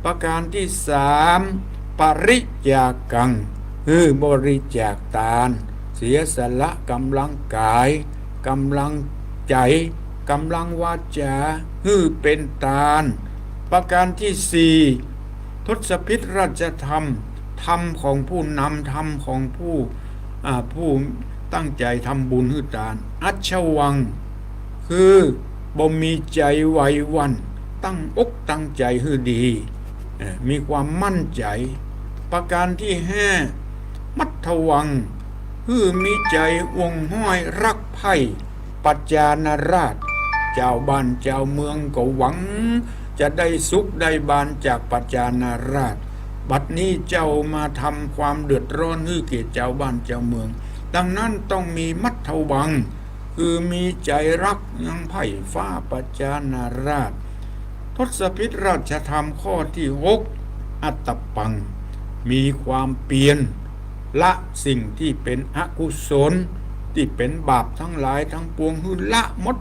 ประก๋านตี้สาม ปริจจากัง หื้อบริจาคตาน เสียสละก๋ำลังก๋าย ก๋ำลังใจ๋ ก๋ำลังวาจ๋า หื้อเป๋นตาน ประก๋านตี้สี่ ทศพิธราชธรรม ธรรมของผู้นำ ธรรมของผู้ อ่า ผู้ตั้งใจ๋ทำบุญหื้อตาน อัชวัง คือบ่มีใจ๋ไหวหวั่น ตั้งอกตั้งใจ๋หื้อดี เอ่อ มีความมั่นใจ๋ ประก๋านตี้ห้า มัทวัง หื้อมีใจ๋ห่วงห้อยฮักใผ่ ประจานาราษฎร์ จาวบ้านจาวเมืองก็หวังจะได้สุขได้บานจากประจานาราษฎร์ บัดนี้เจ้ามาทำความเดือดร้อนหื้อแก่จาวบ้านจาวเมือง ดังนั้นต้องมีมัทวัง คือมีใจ๋ฮักยังใผ่ฟ้าประจานาราษฎร์ ทศพิธราชธรรมข้อตี้หก อัตตปัง มีความเปียร ละสิ่งตี้เป๋นอกุศล ตี้เป๋นบาปตังหลายตังปวงหื้อละหมด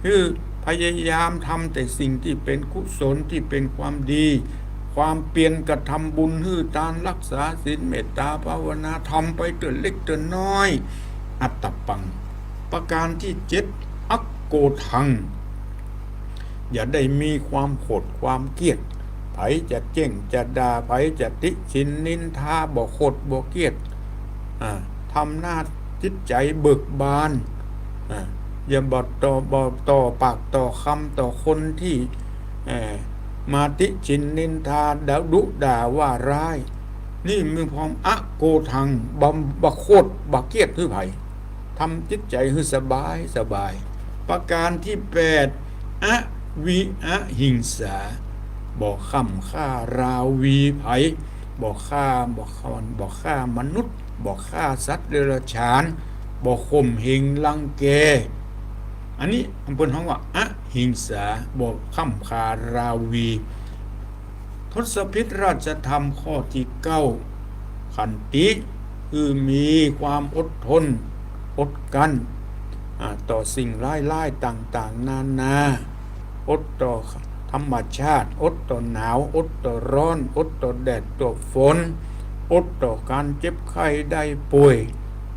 หื้อพยายามทำแต่สิ่งตี้เป๋นกุศลตี้เป๋นความดี ความเปียรกระทำบุญหื้อตานฮักษาศีลเมตต๋าภาวนา ทำไปเตื้อเล็กเตื้อน้อย อัตตปัง ประก๋านตี้เจ็ด อักโกธัง อย่าได้มีความโขดความเกลียด ใผจะเจ๊งจะด่า ใผจะติฉินนินทา บ่โขดบ่เกลียด อ่า ทำหน้าจิตใจ๋เบิกบาน อ่า อย่าบ่ต่อ บ่ต่อปากต่อคำต่อคนตี้ เอ่อ มาติฉินนินทา ด่า ดุด่าว่าร้าย นี่มีความอักโกธัง บ่ บ่โขดบ่เกลียดหื้อใผ ทำจิตใจ๋หื้อสบายสบาย ประก๋านตี้แปด อวิอหิงสา บ่คร่ำฆ่าราวีใผ บ่ฆ่า บ่ฆ่า บ่ฆ่ามนุษย์ บ่ฆ่าสัตว์เดรัจฉาน บ่ข่มเหงรังแก อันนี้เปิ้นฮ้องว่าอหิงสา บ่คร่ำฆ่าราวี ทศพิธราชธรรมข้อตี้เก้า ขันติ คือมีความอดทน อดกลั้น อ่า ต่อสิ่งร้ายๆ ต่างๆ นานา อดต่อธรรมชาติ อดต่อหนาว อดต่อร้อน อดต่อแดดต่อฝน อดต่อก๋านเจ็บไข้ได้ป่วย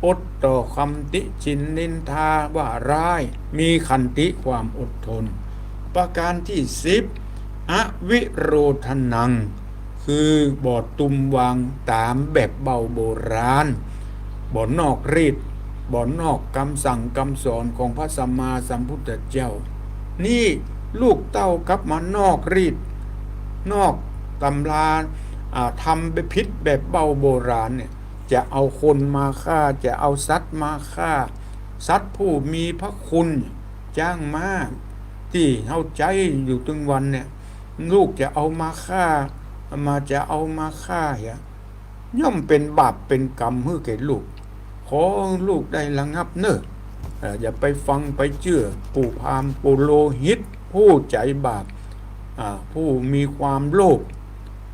อดต่อคำติฉินนินทาว่าร้าย มีขันติความอดทน ประก๋านตี้สิบ อวิโรธนัง คือบ่ตุ้มวางต๋ามแบบเบ้าโบราณ บ่นอกรีด บ่นอกกำสั่งกำสอนของพระสัมมาสัมพุทธเจ้า นี่ลูกเต้ากลับมานอกรีด นอกตำรา อ่า ทำแบบผิดแบบเบ้าโบราณเนี่ย จะเอาคนมาฆ่า จะเอาสัตว์มาฆ่า สัตว์ผู้มีพระคุณ จ๊างม้า ตี้เฮาใจ๊อยู่ตึงวันเนี่ย ลูกจะเอามาฆ่า มา จะเอามาฆ่าเหีย ย่อมเป๋นบาปเป๋นกรรมหื้อแก่ลูก ขอลูกได้ระงับเน่อ เอ่อ อย่าไปฟังไปเจื้อปู่พราหมณ์ปุโรหิตผู้ใจ๋บาป อ่า ผู้มีความโลภ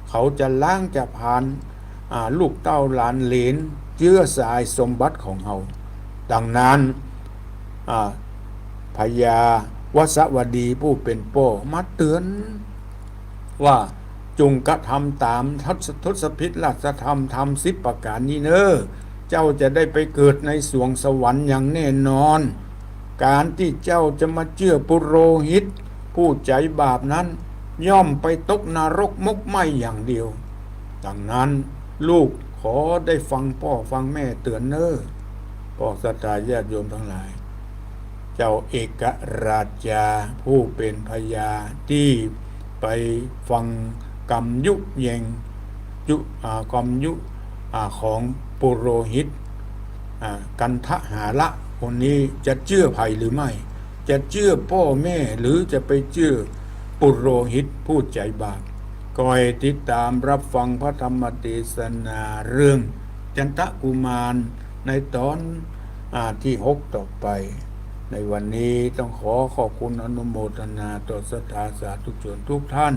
เขาจะล้างจะผลาญ อ่า ลูกเต้าหลานเหลน เจื๊อสายสมบัติของเฮา ดังนั้น อ่า พญาวัสวดีผู้เป๋นป้อมาเตือน ว่าจงกระทำต๋ามทศ- ทศพิธราชธรรมธรรมสิบประก๋านนี้เน่อ เจ้าจะได้ไปเกิดในสวงสวรรค์อย่างแน่นอน ก๋านตี้เจ้าจะมาเจื้อปุโรหิตผู้ใจ๋บาปนั้น ย่อมไปตกนรกมกไหม้อย่างเดียว ดังนั้นลูกขอได้ฟังป้อฟังแม่เตือนเน่อ ป้อศรัทธาญาติโยมตังหลาย เจ้าเอกราชาผู้เป๋นพญาตี้ไปฟังกำยุแยง ยุ- อ่า กำยุ- อ่า ของปุโรหิต อ่า กันทหาละคนนี้จะเจื้อใผหรือไม่ จะเจื้อป้อแม่หรือจะไปเจื้อปุโรหิตผู้ใจ๋บาป ก้อยติดต๋ามรับฟังพระธรรมเตสนาเรื่องจันทกุมารในต๋อน อ่า ตี้หกต่อไป ในวันนี้ต้องขอขอบคุณอนุโมทนาต่อศรัทธาสาธุชนทุกท่าน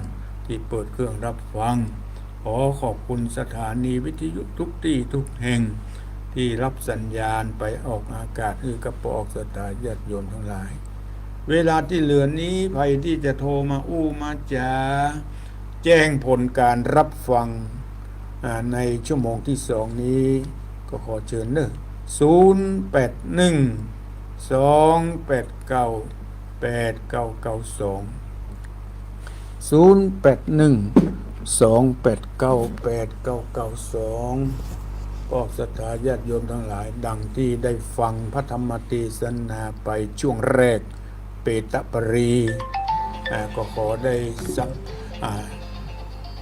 ตี้เปิดเครื่องรับฟัง ขอขอบคุณสถานีวิทยุทุกตี้ทุกแห่งตี้รับสัญญาณไปออกอากาศหื้อกับป้อศรัทธาญาติโยมตังหลาย เวลาตี้เหลือนี้ใผตี้จะโทรมาอู้มาจ๋า แจ้งผลก๋านรับฟัง อ่า ในชั่วโมงตี้สองนี้ ก็ขอเจิญเน่อ ศูนย์แปดหนึ่ง สองแปดเก้า แปดเก้าเก้าสอง ศูนย์แปดหนึ่ง สองแปดเก้า แปดเก้าเก้าสอง ป้อศรัทธาญาติโยมตังหลาย ดังตี้ได้ฟังพระธรรมเตสนาไปช่วงแรก เปตปรี อ่า ก็ขอได้สัก- อ่า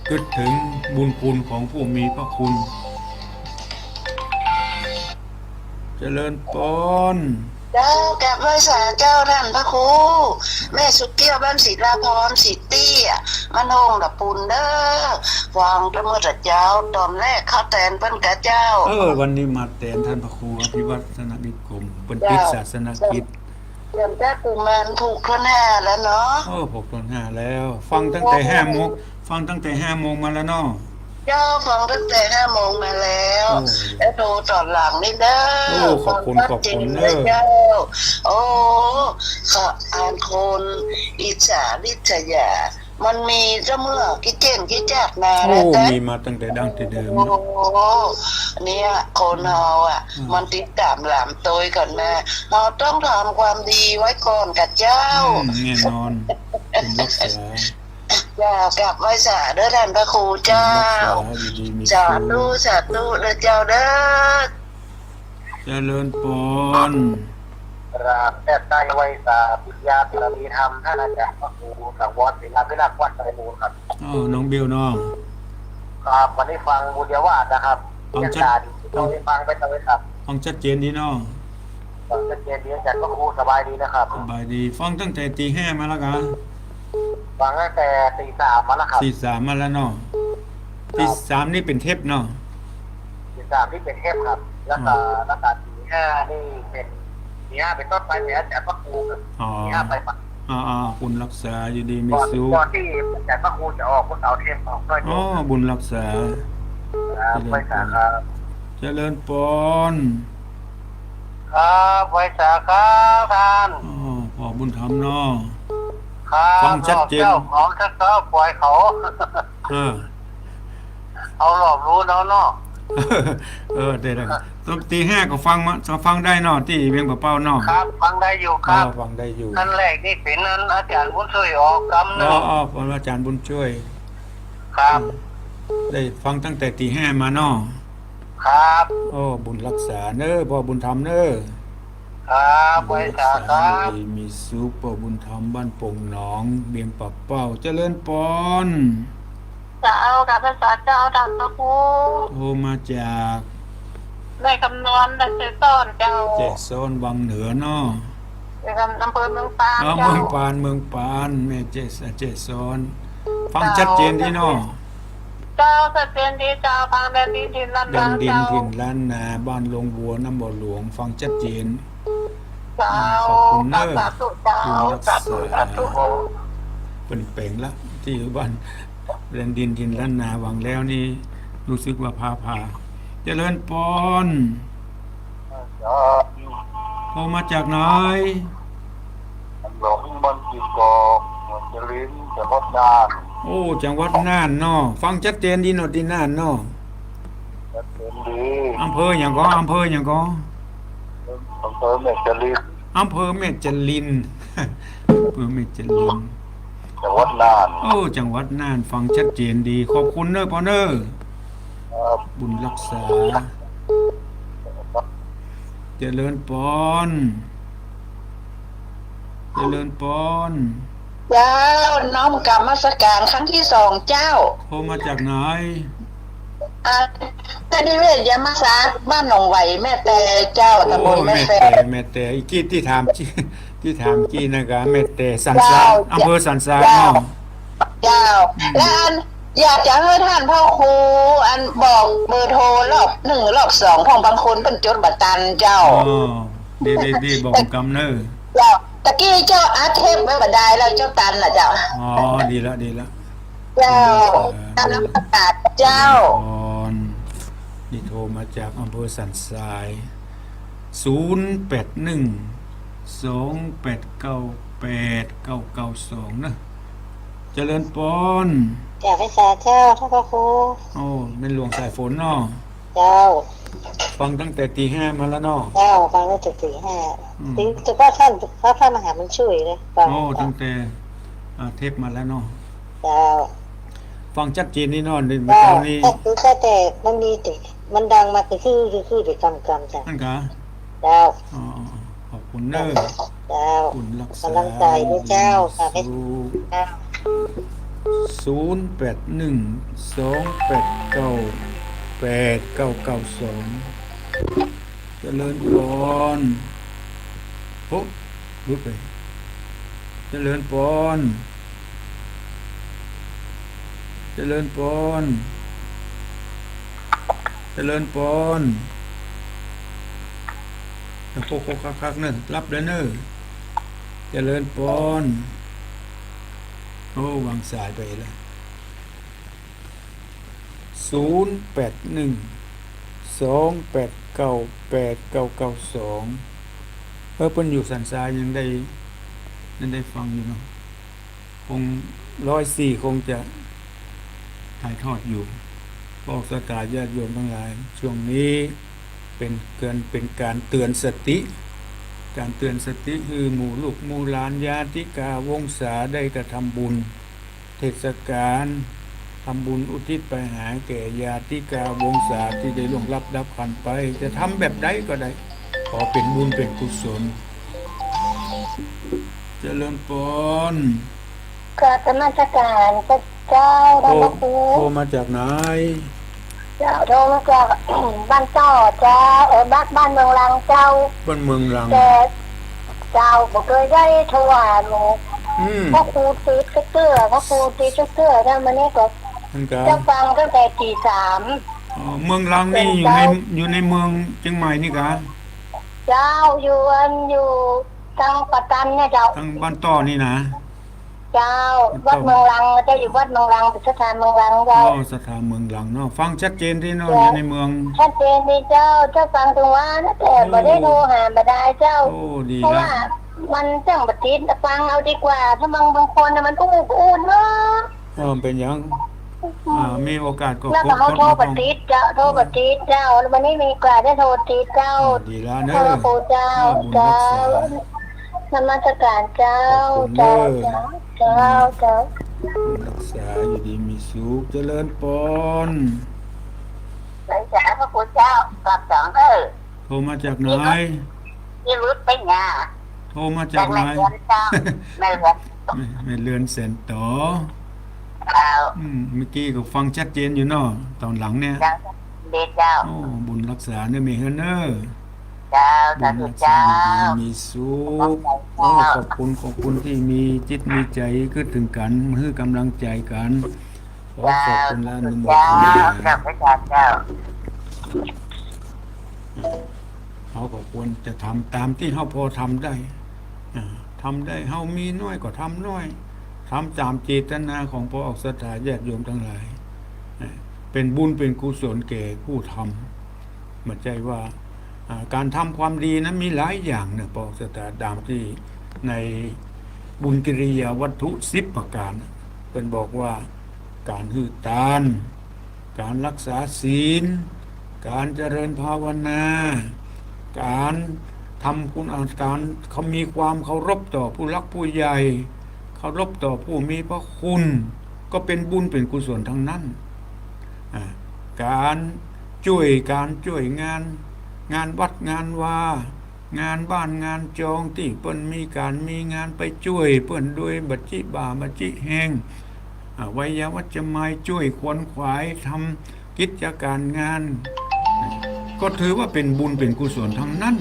กึ๊ดเถิงบุญคุณของผู้มีพระคุณ เจริญปอน เจ้า กราบไหว้สาเจ้าต้านพระครู แม่สุขเกี้ยวบ้านศิลาพร ศรีเตี้ย บ้านโฮงตะปูนเน่อ ฟังตะเมิดตะเจ๊า ต๋อนแรกเข้าแตนเปิ้นกาเจ้า เออ วันนี้มาแตนต้านพระครูอภิวัฒนนิคม เปิ้นปิดศาสนกิจ เตรียมจันทกุมารผูกถ้วนห้าแล้วเนาะ โอ้ ผูกถ้วนห้าแล้ว ฟังตั้งแต่ห้าโมง ฟังตั้งแต่ห้าโมงมาแล้วเนาะ เจ้า ฟังตั้งแต่ห้าโมงมาแล้ว โอ้ แล้วโทรต๋อนหลังนี่เน่อ โอ้ ขอบคุณ ฟังชัดเจน ขอบคุณเน่อ เจ้า โอ้ ขะ อันคนอิจฉาริษยา มันมีเสมอกี้เจ๋นกี้จักมา โอ้ แล้ว มีมาตั้งแต่ดั้งแต่เดิมเนาะ โอ้ เนี่ย คนเฮาอะ อืม มันติดต๋ามหลามโตยก่อนมา เฮาต้องทำความดีไว้ก่อนกาเจ้า อืม แน่นอน บุญรักษา เจ้า กราบไหว้สาเด้อต้านพระครูเจ้า บุญรักษา อยู่ดีมีสุข สาธุ สาธุเด้อเจ้าเด้อ เจริญปอน กราบแทบได้ไหว้สา ปิญญาบารมีธรรม ต้านอาจ๋ารย์พระครูสังวรศิลาภิรักษ์วัดไตรมูลครับ อ้อ น้องเบลเนาะ ครับ วันนี้ฟังบุญญาวาสนะครับ ฟังชัด อาจ๋ารย์ ฟัง เล่าให้ฟังไปตลอดครับ ฟังชัดเจนดีเนาะ ฟังชัดเจนดี อาจ๋ารย์พระครูสบายดีนะครับ สบายดี ฟังตั้งแต่ตีห้ามาแล้วกา ฟังตั้งแต่ตีสามมาแล้วครับ ตีสามมาแล้วเนาะ ครับ ตีสามนี่เป๋นเทปเนาะ ตีสามนี่เป๋นเทปครับ แล้วก็ อืม แล้วก็ตีห้านี่เป๋น ตีห้าเป๋นต้นไปเป๋นอาจ๋ารย์พระครูครับ อ๋อ ตีห้าไปปะ อ๋อ อ๋อ บุญรักษา อยู่ดีมีสุข ก่อนที่อาจ๋ารย์พระครูจะออก พวกเอาเทปออกด้วย อ๋อ บุญรักษา ครับ เจริญปอน ไหว้สาครับ เจริญปอน ครับ ไหว้สาครับต้าน อ๋อ ป้อบุญธรรมเนาะ ครับ ฟังชัดเจน เจ้าของชัดเจ้าปล่อยเขา เออ เอารอบรู้แล้วเนาะ เออ ได้ ได้ ตีห้าก็ฟังมา ฟังได้เนาะ ตี้เวียงป่าเป้าเนาะ ครับ ฟังได้อยู่ครับ อ๋อ ฟังได้อยู่ อันแรกนี่เป๋นอันอาจ๋ารย์บุญช่วยออกกำนึ่ง อ๋อ อ๋อ เป๋นอาจ๋ารย์บุญช่วย ครับ อืม ได้ฟังตั้งแต่ตีห้ามาเนาะ ครับ โอ้ บุญรักษาเน้อ ป้อบุญธรรมเน้อ ครับ ไหว้สาครับ บุญรักษา อยู่ดีมีสุข ป้อบุญธรรม บ้านโป่งหนอง เวียงป่าเป้า เจริญปอน เจ้า กราบไหว้สาเจ้าต้านพระครู โทรมาจาก แม่คำนวณ แม่เจซ้อนเจ้า เจซ้อนวังเหนือเนาะ เจซ้อน อำเภอเมืองปาน อ๋อ เจ้า เมืองปาน เมืองปาน แม่เจ เจซ้อน ฟังชัดเจนดีเนาะ เจ้า ชัดเจนดีเจ้า ฟังแดนดินถิ่นล้านนา แดนดินถิ่นล้านนา บ้านโรงวัว น้ำบ่อหลวง ฟังชัดเจน เจ้า ขอบคุณเน้อ สาธุเจ้า บุญรักษา สาธุ สาธุ เปิ้นแป๋งละ ตี้บ้านแดนดินถิ่นล้านนา หว่างแล้วนี่ ฮู้สึกว่าฟ้าผ่า เจริญปอน เจ้า โทรมาจากไหน หลวงบางกอก เมืองจริน จังหวัดน่าน โอ้ จังหวัดน่านเนาะ ฟังชัดเจนดีเนาะ ตี้น่านเนาะ ชัดเจนดี อำเภอหยังก่อ อำเภอหยังก่อ อำเภอแม่จริน อำเภอแม่จริน อำเภอแม่จริน จังหวัดน่าน โอ้ จังหวัดน่าน ฟังชัดเจนดี ขอบคุณเน้อปอนเน้อ ครับ บุญรักษา เจริญปอน เจริญปอน เจ้า น้อมกราบนมัสการครั้งที่สองเจ้า โทรมาจากไหน อ่า นิเวศยามสา บ้านหนองไหว แม่แตเจ้า โอ้ ตำบลแม่แต แม่แต แม่แต อีกกี้ตี้ถาม ตี้ถามกี้นะกะ แม่แตสันทราย เจ้า อำเภอสันทราย เจ้า เนาะ เจ้า อืม และอัน อยากจะหื้อต้านพระครู อันบอกเบอร์โทรรอบหนึ่งรอบสอง เพราะบางคนเปิ้นจดบ่ตันเจ้า อ๋อ ดี ดี ดี บอกกำเน้อ เจ้า ตะกี้เจ้าอัดเทปไว้บ่ดายแล้วเจ้าตันน่ะเจ้า อ๋อ ดีละ ดีละ เจ้า ดีละ นมัสการเจ้า อ่อน นี่โทรมาจากอำเภอสันทราย ศูนย์แปดหนึ่ง สองแปดเก้า แปดเก้าเก้าสอง เน้อ เจริญปอน กราบไหว้สาเจ้า ท่านพระครู โอ้ แม่นหลวงสายฝนเนาะ เจ้า ฟังตั้งแต่ตีห้ามาแล้วเนาะ เจ้า ฟังตั้งแต่ตีห้า อืม ถึง ถึงพระท่าน พระท่านมหาบุญช่วยเลย ฟัง โอ้ ตั้งแต่ อ่า เทปมาแล้วเนาะ เจ้า ฟังชัดเจนดีเนาะ เมื่อเจ้า เจ้านี่ แต่คือแค่แต่มันมีแต่ มันดังมาคือ คือ คือ คือแต่กำกำจ้ะ นั่นกะ เจ้า อ๋อ ขอบคุณเน้อ เจ้า บุญรักษากำลังใจด้วยเจ้า ค่ะ สาธุ เจ้า ศูนย์แปดหนึ่ง สองแปดเก้า แปดเก้าเก้าสอง เจริญปอน โอ้ หลุดไป เจริญปอน เจริญปอน เจริญปอน โคกๆ คักๆ เน้อ รับแล้วเน้อ เจริญปอน โอ้ วางสายไปแล้ว ศูนย์แปดหนึ่ง สองแปดเก้า แปดเก้าเก้าสอง เออ เปิ้นอยู่สันทรายยังได้ ยังได้ฟังอยู่เนาะ คงร้อยสี่คงจะถ่ายทอดอยู่ บอกศรัทธาญาติโยมทั้งหลาย ช่วงนี้เป็นเกิน เป็นการเตือนสติ การเตือนสติหื้อหมู่ลูกหมู่หลานญาติกาวงศาได้กระทำบุญ เทศกาลทำบุญอุทิศไปหาแก่ญาติกาวงศาที่ได้ล่วงลับดับขันธ์ไป จะทำแบบใดก็ได้ ขอเป็นบุญเป็นกุศล เจริญปอน กราบนมัสการพระเจ้า โทร ท่านพระครู โทรมาจากไหน เจ้า โทรมาจาก บ้านต่อเจ้า เออ บ้าน บ้านเมืองลังเจ้า บ้านเมืองลัง แต่ เจ้า บ่เกยได้โทรหาหลวง อืม พระครูติดจักเตื้อ พระครูติดจักเตื้อ แล้วมื้อนี้ก็ นั่นกะ เจ้าฟังตั้งแต่ตีสาม อ๋อ เมืองลังนี่อยู่ใน เจ้า อยู่ในเมืองเจียงใหม่นี่กะ เจ้า อยู่อัน อยู่ตางป่าตันเนี่ยเจ้า ตางบ้านต่อนี่นะ เจ้า บ้านต่อ วัดเมืองลัง เจ้า อยู่วัดเมืองลัง เป็นศรัทธาเมืองลังเจ้า อ๋อ ศรัทธาเมืองลังเนาะ ฟังชัดเจนดีเนาะ เจ้า อยู่ในเมือง ชัดเจนดีเจ้า เจ้าฟังถึงว่านะ แต่ โอ้ บ่ได้โทรหาบ่ได้เจ้า โอ้ ดีละ เพราะว่ามันจั่งบ่ติด ฟังเอาดีกว่า ถ้าบาง บางคนน่ะมันอู้อู้เนาะ เออ เป็นหยัง อืม อ่า มีโอกาสก็ แล้วก็ กด เฮาโทรบ่ติดเจ้า โทรบ่ติดเจ้า แล้ววันนี้มีโอกาสได้โทรติดเจ้า อ่า ดีละเน้อ ขอบคุณเจ้า อ่า บุญรักษา เจ้า นมัสการเจ้า ขอบคุณเน้อ เจ้า เจ้า เจ้า บุญรักษา อยู่ดีมีสุข เจริญปอน หลวงตาพระคุณเจ้า กราบสองเด้อ โทรมาจากไหน พี่รุธ พี่รุธ ปัญญา โทรมาจากไหน จากแม่เรือนเจ้า แม่เรือน แม่ แม่เรือนแสนต๋อ เจ้า อืม เมื่อกี้ก็ฟังชัดเจนอยู่เนาะ ตอนหลังเนี่ย เจ้า ดีเจ้า โอ้ บุญรักษาเน้อแม่เฮือนเน้อ เจ้า บุญรักษา สาธุเจ้า อยู่ดีมีสุข ขอบคุณเจ้า โอ้ ขอบคุณ ขอบคุณตี้มีจิตมีใจ๋กึ๊ดเถิงกั๋น หื้อกำลังใจ๋กั๋น ขอขอบคุณและอนุโมทนา เจ้า เจ้า พระอาจารย์เจ้า อืม เฮาก็ควรจะทำต๋ามตี้เฮาปอทำได้ อ่า ทำได้ เฮามีน้อยก็ทำน้อย ทำต๋ามเจตนาของปอออกศรัทธาญาติโยมตังหลาย อ่า เป๋นบุญเป๋นกุศลแก่ผู้ทำ บ่ใจ้ว่า อ่า ก๋านทำความดีนั้นมีหลายอย่างเนาะ ปอออกศรัทธา ต๋ามตี้ในบุญกิริยาวัตถุสิบประก๋าน เปิ้นบอกว่า ก๋านหื้อตาน ก๋านฮักษาศีล ก๋านเจริญภาวนา ก๋านทำคุณ อ่า ก๋านเขามีความเคารพต่อผู้หลักผู้ใหญ่ เคารพต่อผู้มีพระคุณ ก็เป๋นบุญเป๋นกุศลตังนั้น อ่า ก๋านจ้วย ก๋านจ้วยงาน งานวัดงานวา งานบ้านงานจองตี้เปิ้นมีก๋านมีงานไปจ้วยเปิ้นโดยบ่จิบ่าบ่จิแฮง อ่า ไวยาวัจจะไมย จ้วยขวนขวายทำกิจก๋านงาน ก็ถือว่าเป๋นบุญเป๋นกุศลตังนั้น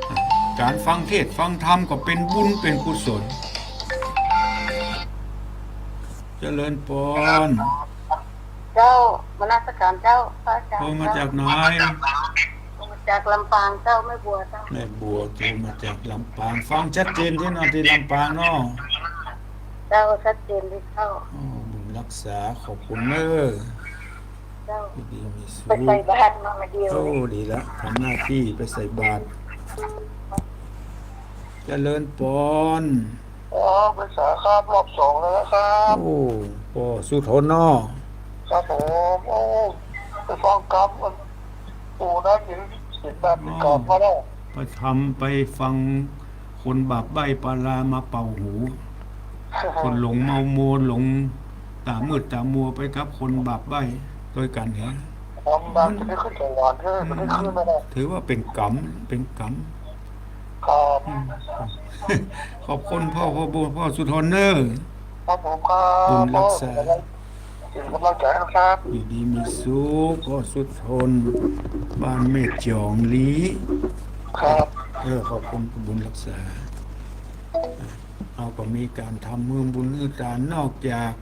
อ่า ก๋านฟังเทศน์ฟังธรรมก็เป๋นบุญเป๋นกุศล เจริญปอน เจ้า นมัสก๋านเจ้า พระอาจ๋ารย์ โทรมาจากไหน เจ้า โทรมาจากลำปางเจ้า แม่บัวเจ้า แม่บัว โทรมาจากลำปาง ฟังชัดเจนตี้เนาะ ตี้ลำปางเนาะ เจ้า ชัดเจนดีเจ้า โอ้ บุญฮักษา ขอบคุณเน้อ เจ้า อยู่ดีมีสุข ไปใส่บาตรมาเมื่อกี้ โอ้ ดีละ ทำหน้าตี้ไปใส่บาตร เจริญปอน อ๋อ ไปใส่ครับ รอบสองแล้วนะครับ โอ้ ป้อสุทนเนาะ ครับผม โอ้ ไปฟังกรรมมัน ปู่นั้นเห็น เห็นแบบนี้กรรมมาแล้ว ไปทำ ไปฟังคนบาปใบ้ปาลามาเป่าหู คนหลงเมามัว หลงต๋ามืดต๋ามัวไปกับคนบาปใบ้ตวยกั๋นแหม ทำมาจะได้ขึ้นสวรรค์เถอะ มันได้ขึ้นมาแล้ว ถือว่าเป๋นกรรม เป๋นกรรม ครับ อืม ขอบคุณป้อ ป้อบุญ ป้อสุทนเน้อ ครับผมครับ บุญฮักษา เป๋นก๋ำลังใจ๋นะครับ อยู่ดีมีสุข ป้อสุทน บ้านแม่จ๋องลี ครับ เออ ขอบคุณบุญฮักษา เฮาก็มีก๋านทำหื้อบุญหื้อตาน นอกจาก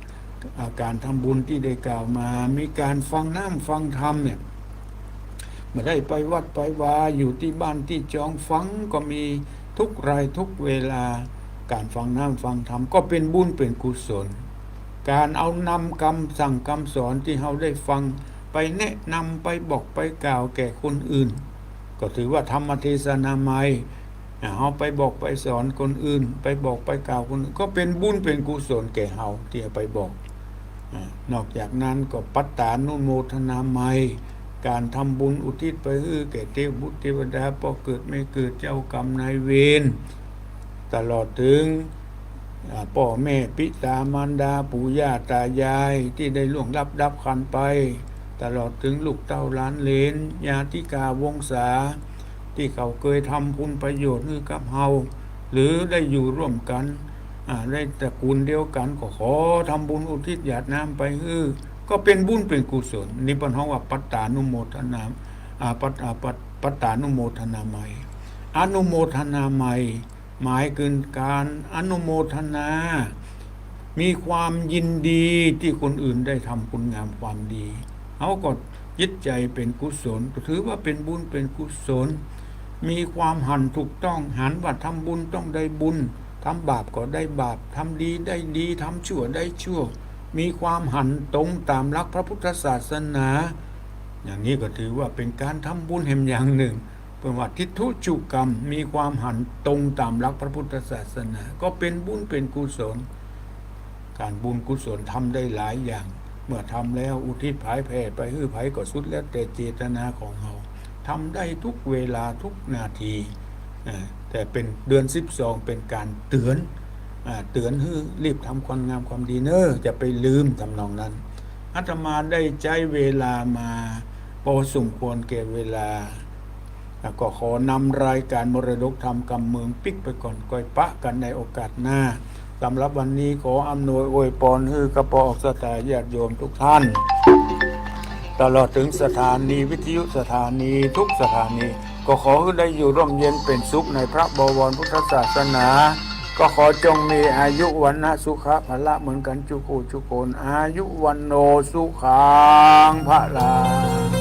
อ่า ก๋านทำบุญตี้ได้กล่าวมา มีก๋านฟังน้ำฟังธรรมเนี่ย บ่ได้ไปวัดไปวา อยู่ตี้บ้านตี้จองฟังก็มีทุกรายทุกเวลา ก๋านฟังน้ำฟังธรรมก็เป๋นบุญเป๋นกุศล ก๋านเอานำกำสั่งกำสอนตี้เฮาได้ฟัง ไปแนะนำ ไปบอกไปกล่าวแก่คนอื่น ก็ถือว่าธรรมเทศนาใหม่ อ่า เฮาไปบอกไปสอนคนอื่น ไปบอกไปกล่าวคนอื่น ก็เป๋นบุญเป๋นกุศลแก่เฮาตี้เอาไปบอก อ่า นอกจากนั้นก็ปัตตานุโมทนาใหม่ ก๋านทำบุญอุทิศไปหื้อแก่เตวบุตรเตวดา ป้อเกิดแม่เกิด เจ้ากรรมนายเวร ตลอดเถิง อ่า ป้อแม่ปิตามารดา ปู่ย่าต๋ายายตี้ได้ล่วงลับดับขันธ์ไป ตลอดเถิงลูกเต้าหลานเหลน ญาติกาวงศา ตี้เขาเกยทำคุณประโยชน์หื้อกับเฮา หรือได้อยู่ร่วมกั๋น อ่า ได้ตระกูลเดียวกั๋น ก็ขอทำบุญอุทิศหยาดน้ำไปหื้อ ก็เป๋นบุญเป๋นกุศล นี่เปิ้นฮ้องว่าปัตตานุโมทนา อ่า ปัต อ่า ปัต ปัตตานุโมทนาใหม่ อนุโมทนาใหม่ หมายเกินก๋านอนุโมทนา มีความยินดีตี้คนอื่นได้ทำคุณงามความดี เฮาก็จิตใจ๋เป๋นกุศล ก็ถือว่าเป๋นบุญเป๋นกุศล มีความหันถูกต้อง หันว่าทำบุญต้องได้บุญ ทำบาปก็ได้บาป ทำดีได้ดี ทำชั่วได้ชั่ว มีความหันตรงต๋ามหลักพระพุทธศาสนา อย่างนี้ก็ถือว่าเป๋นก๋านทำบุญแหมอย่างนึ่ง เปิ้นว่าทิฏฐุจุกรรม มีความหันตรงต๋ามหลักพระพุทธศาสนา ก็เป๋นบุญเป๋นกุศล ก๋านบุญกุศลทำได้หลายอย่าง เมื่อทำแล้วอุทิศผายแผ่ไปหื้อใผก็สุดแล้วแต่เจตนาของเฮา ทำได้ทุกเวลาทุกนาที อ่า แต่เป๋นเดือนสิบสองเป๋นก๋านเตือน อ่า เตือนหื้อรีบทำความงามความดีเน้อ จะไปลืม ทำนองนั้น อาตมาได้ใจ๊เวลามาปอสมควรแก่เวลา แล้วก็ขอนำรายก๋านมรดกธรรมกำเมืองปิ๊กไปก่อน ก้อยปะกั๋นในโอกาสหน้า สำหรับวันนี้ขออำนวยอวยปอนหื้อกับปอออกศรัทธาญาติโยมทุกท่าน ตลอดเถิงสถานีวิทยุสถานีทุกสถานี ก็ขอหื้อได้อยู่ร่มเย็นเป๋นสุขในพระบวรพุทธศาสนา ก็ขอจงมีอายุวรรณะสุขะพละเหมือนกั๋นจุกู้จุคน อายุวัณโณสุขังพลัง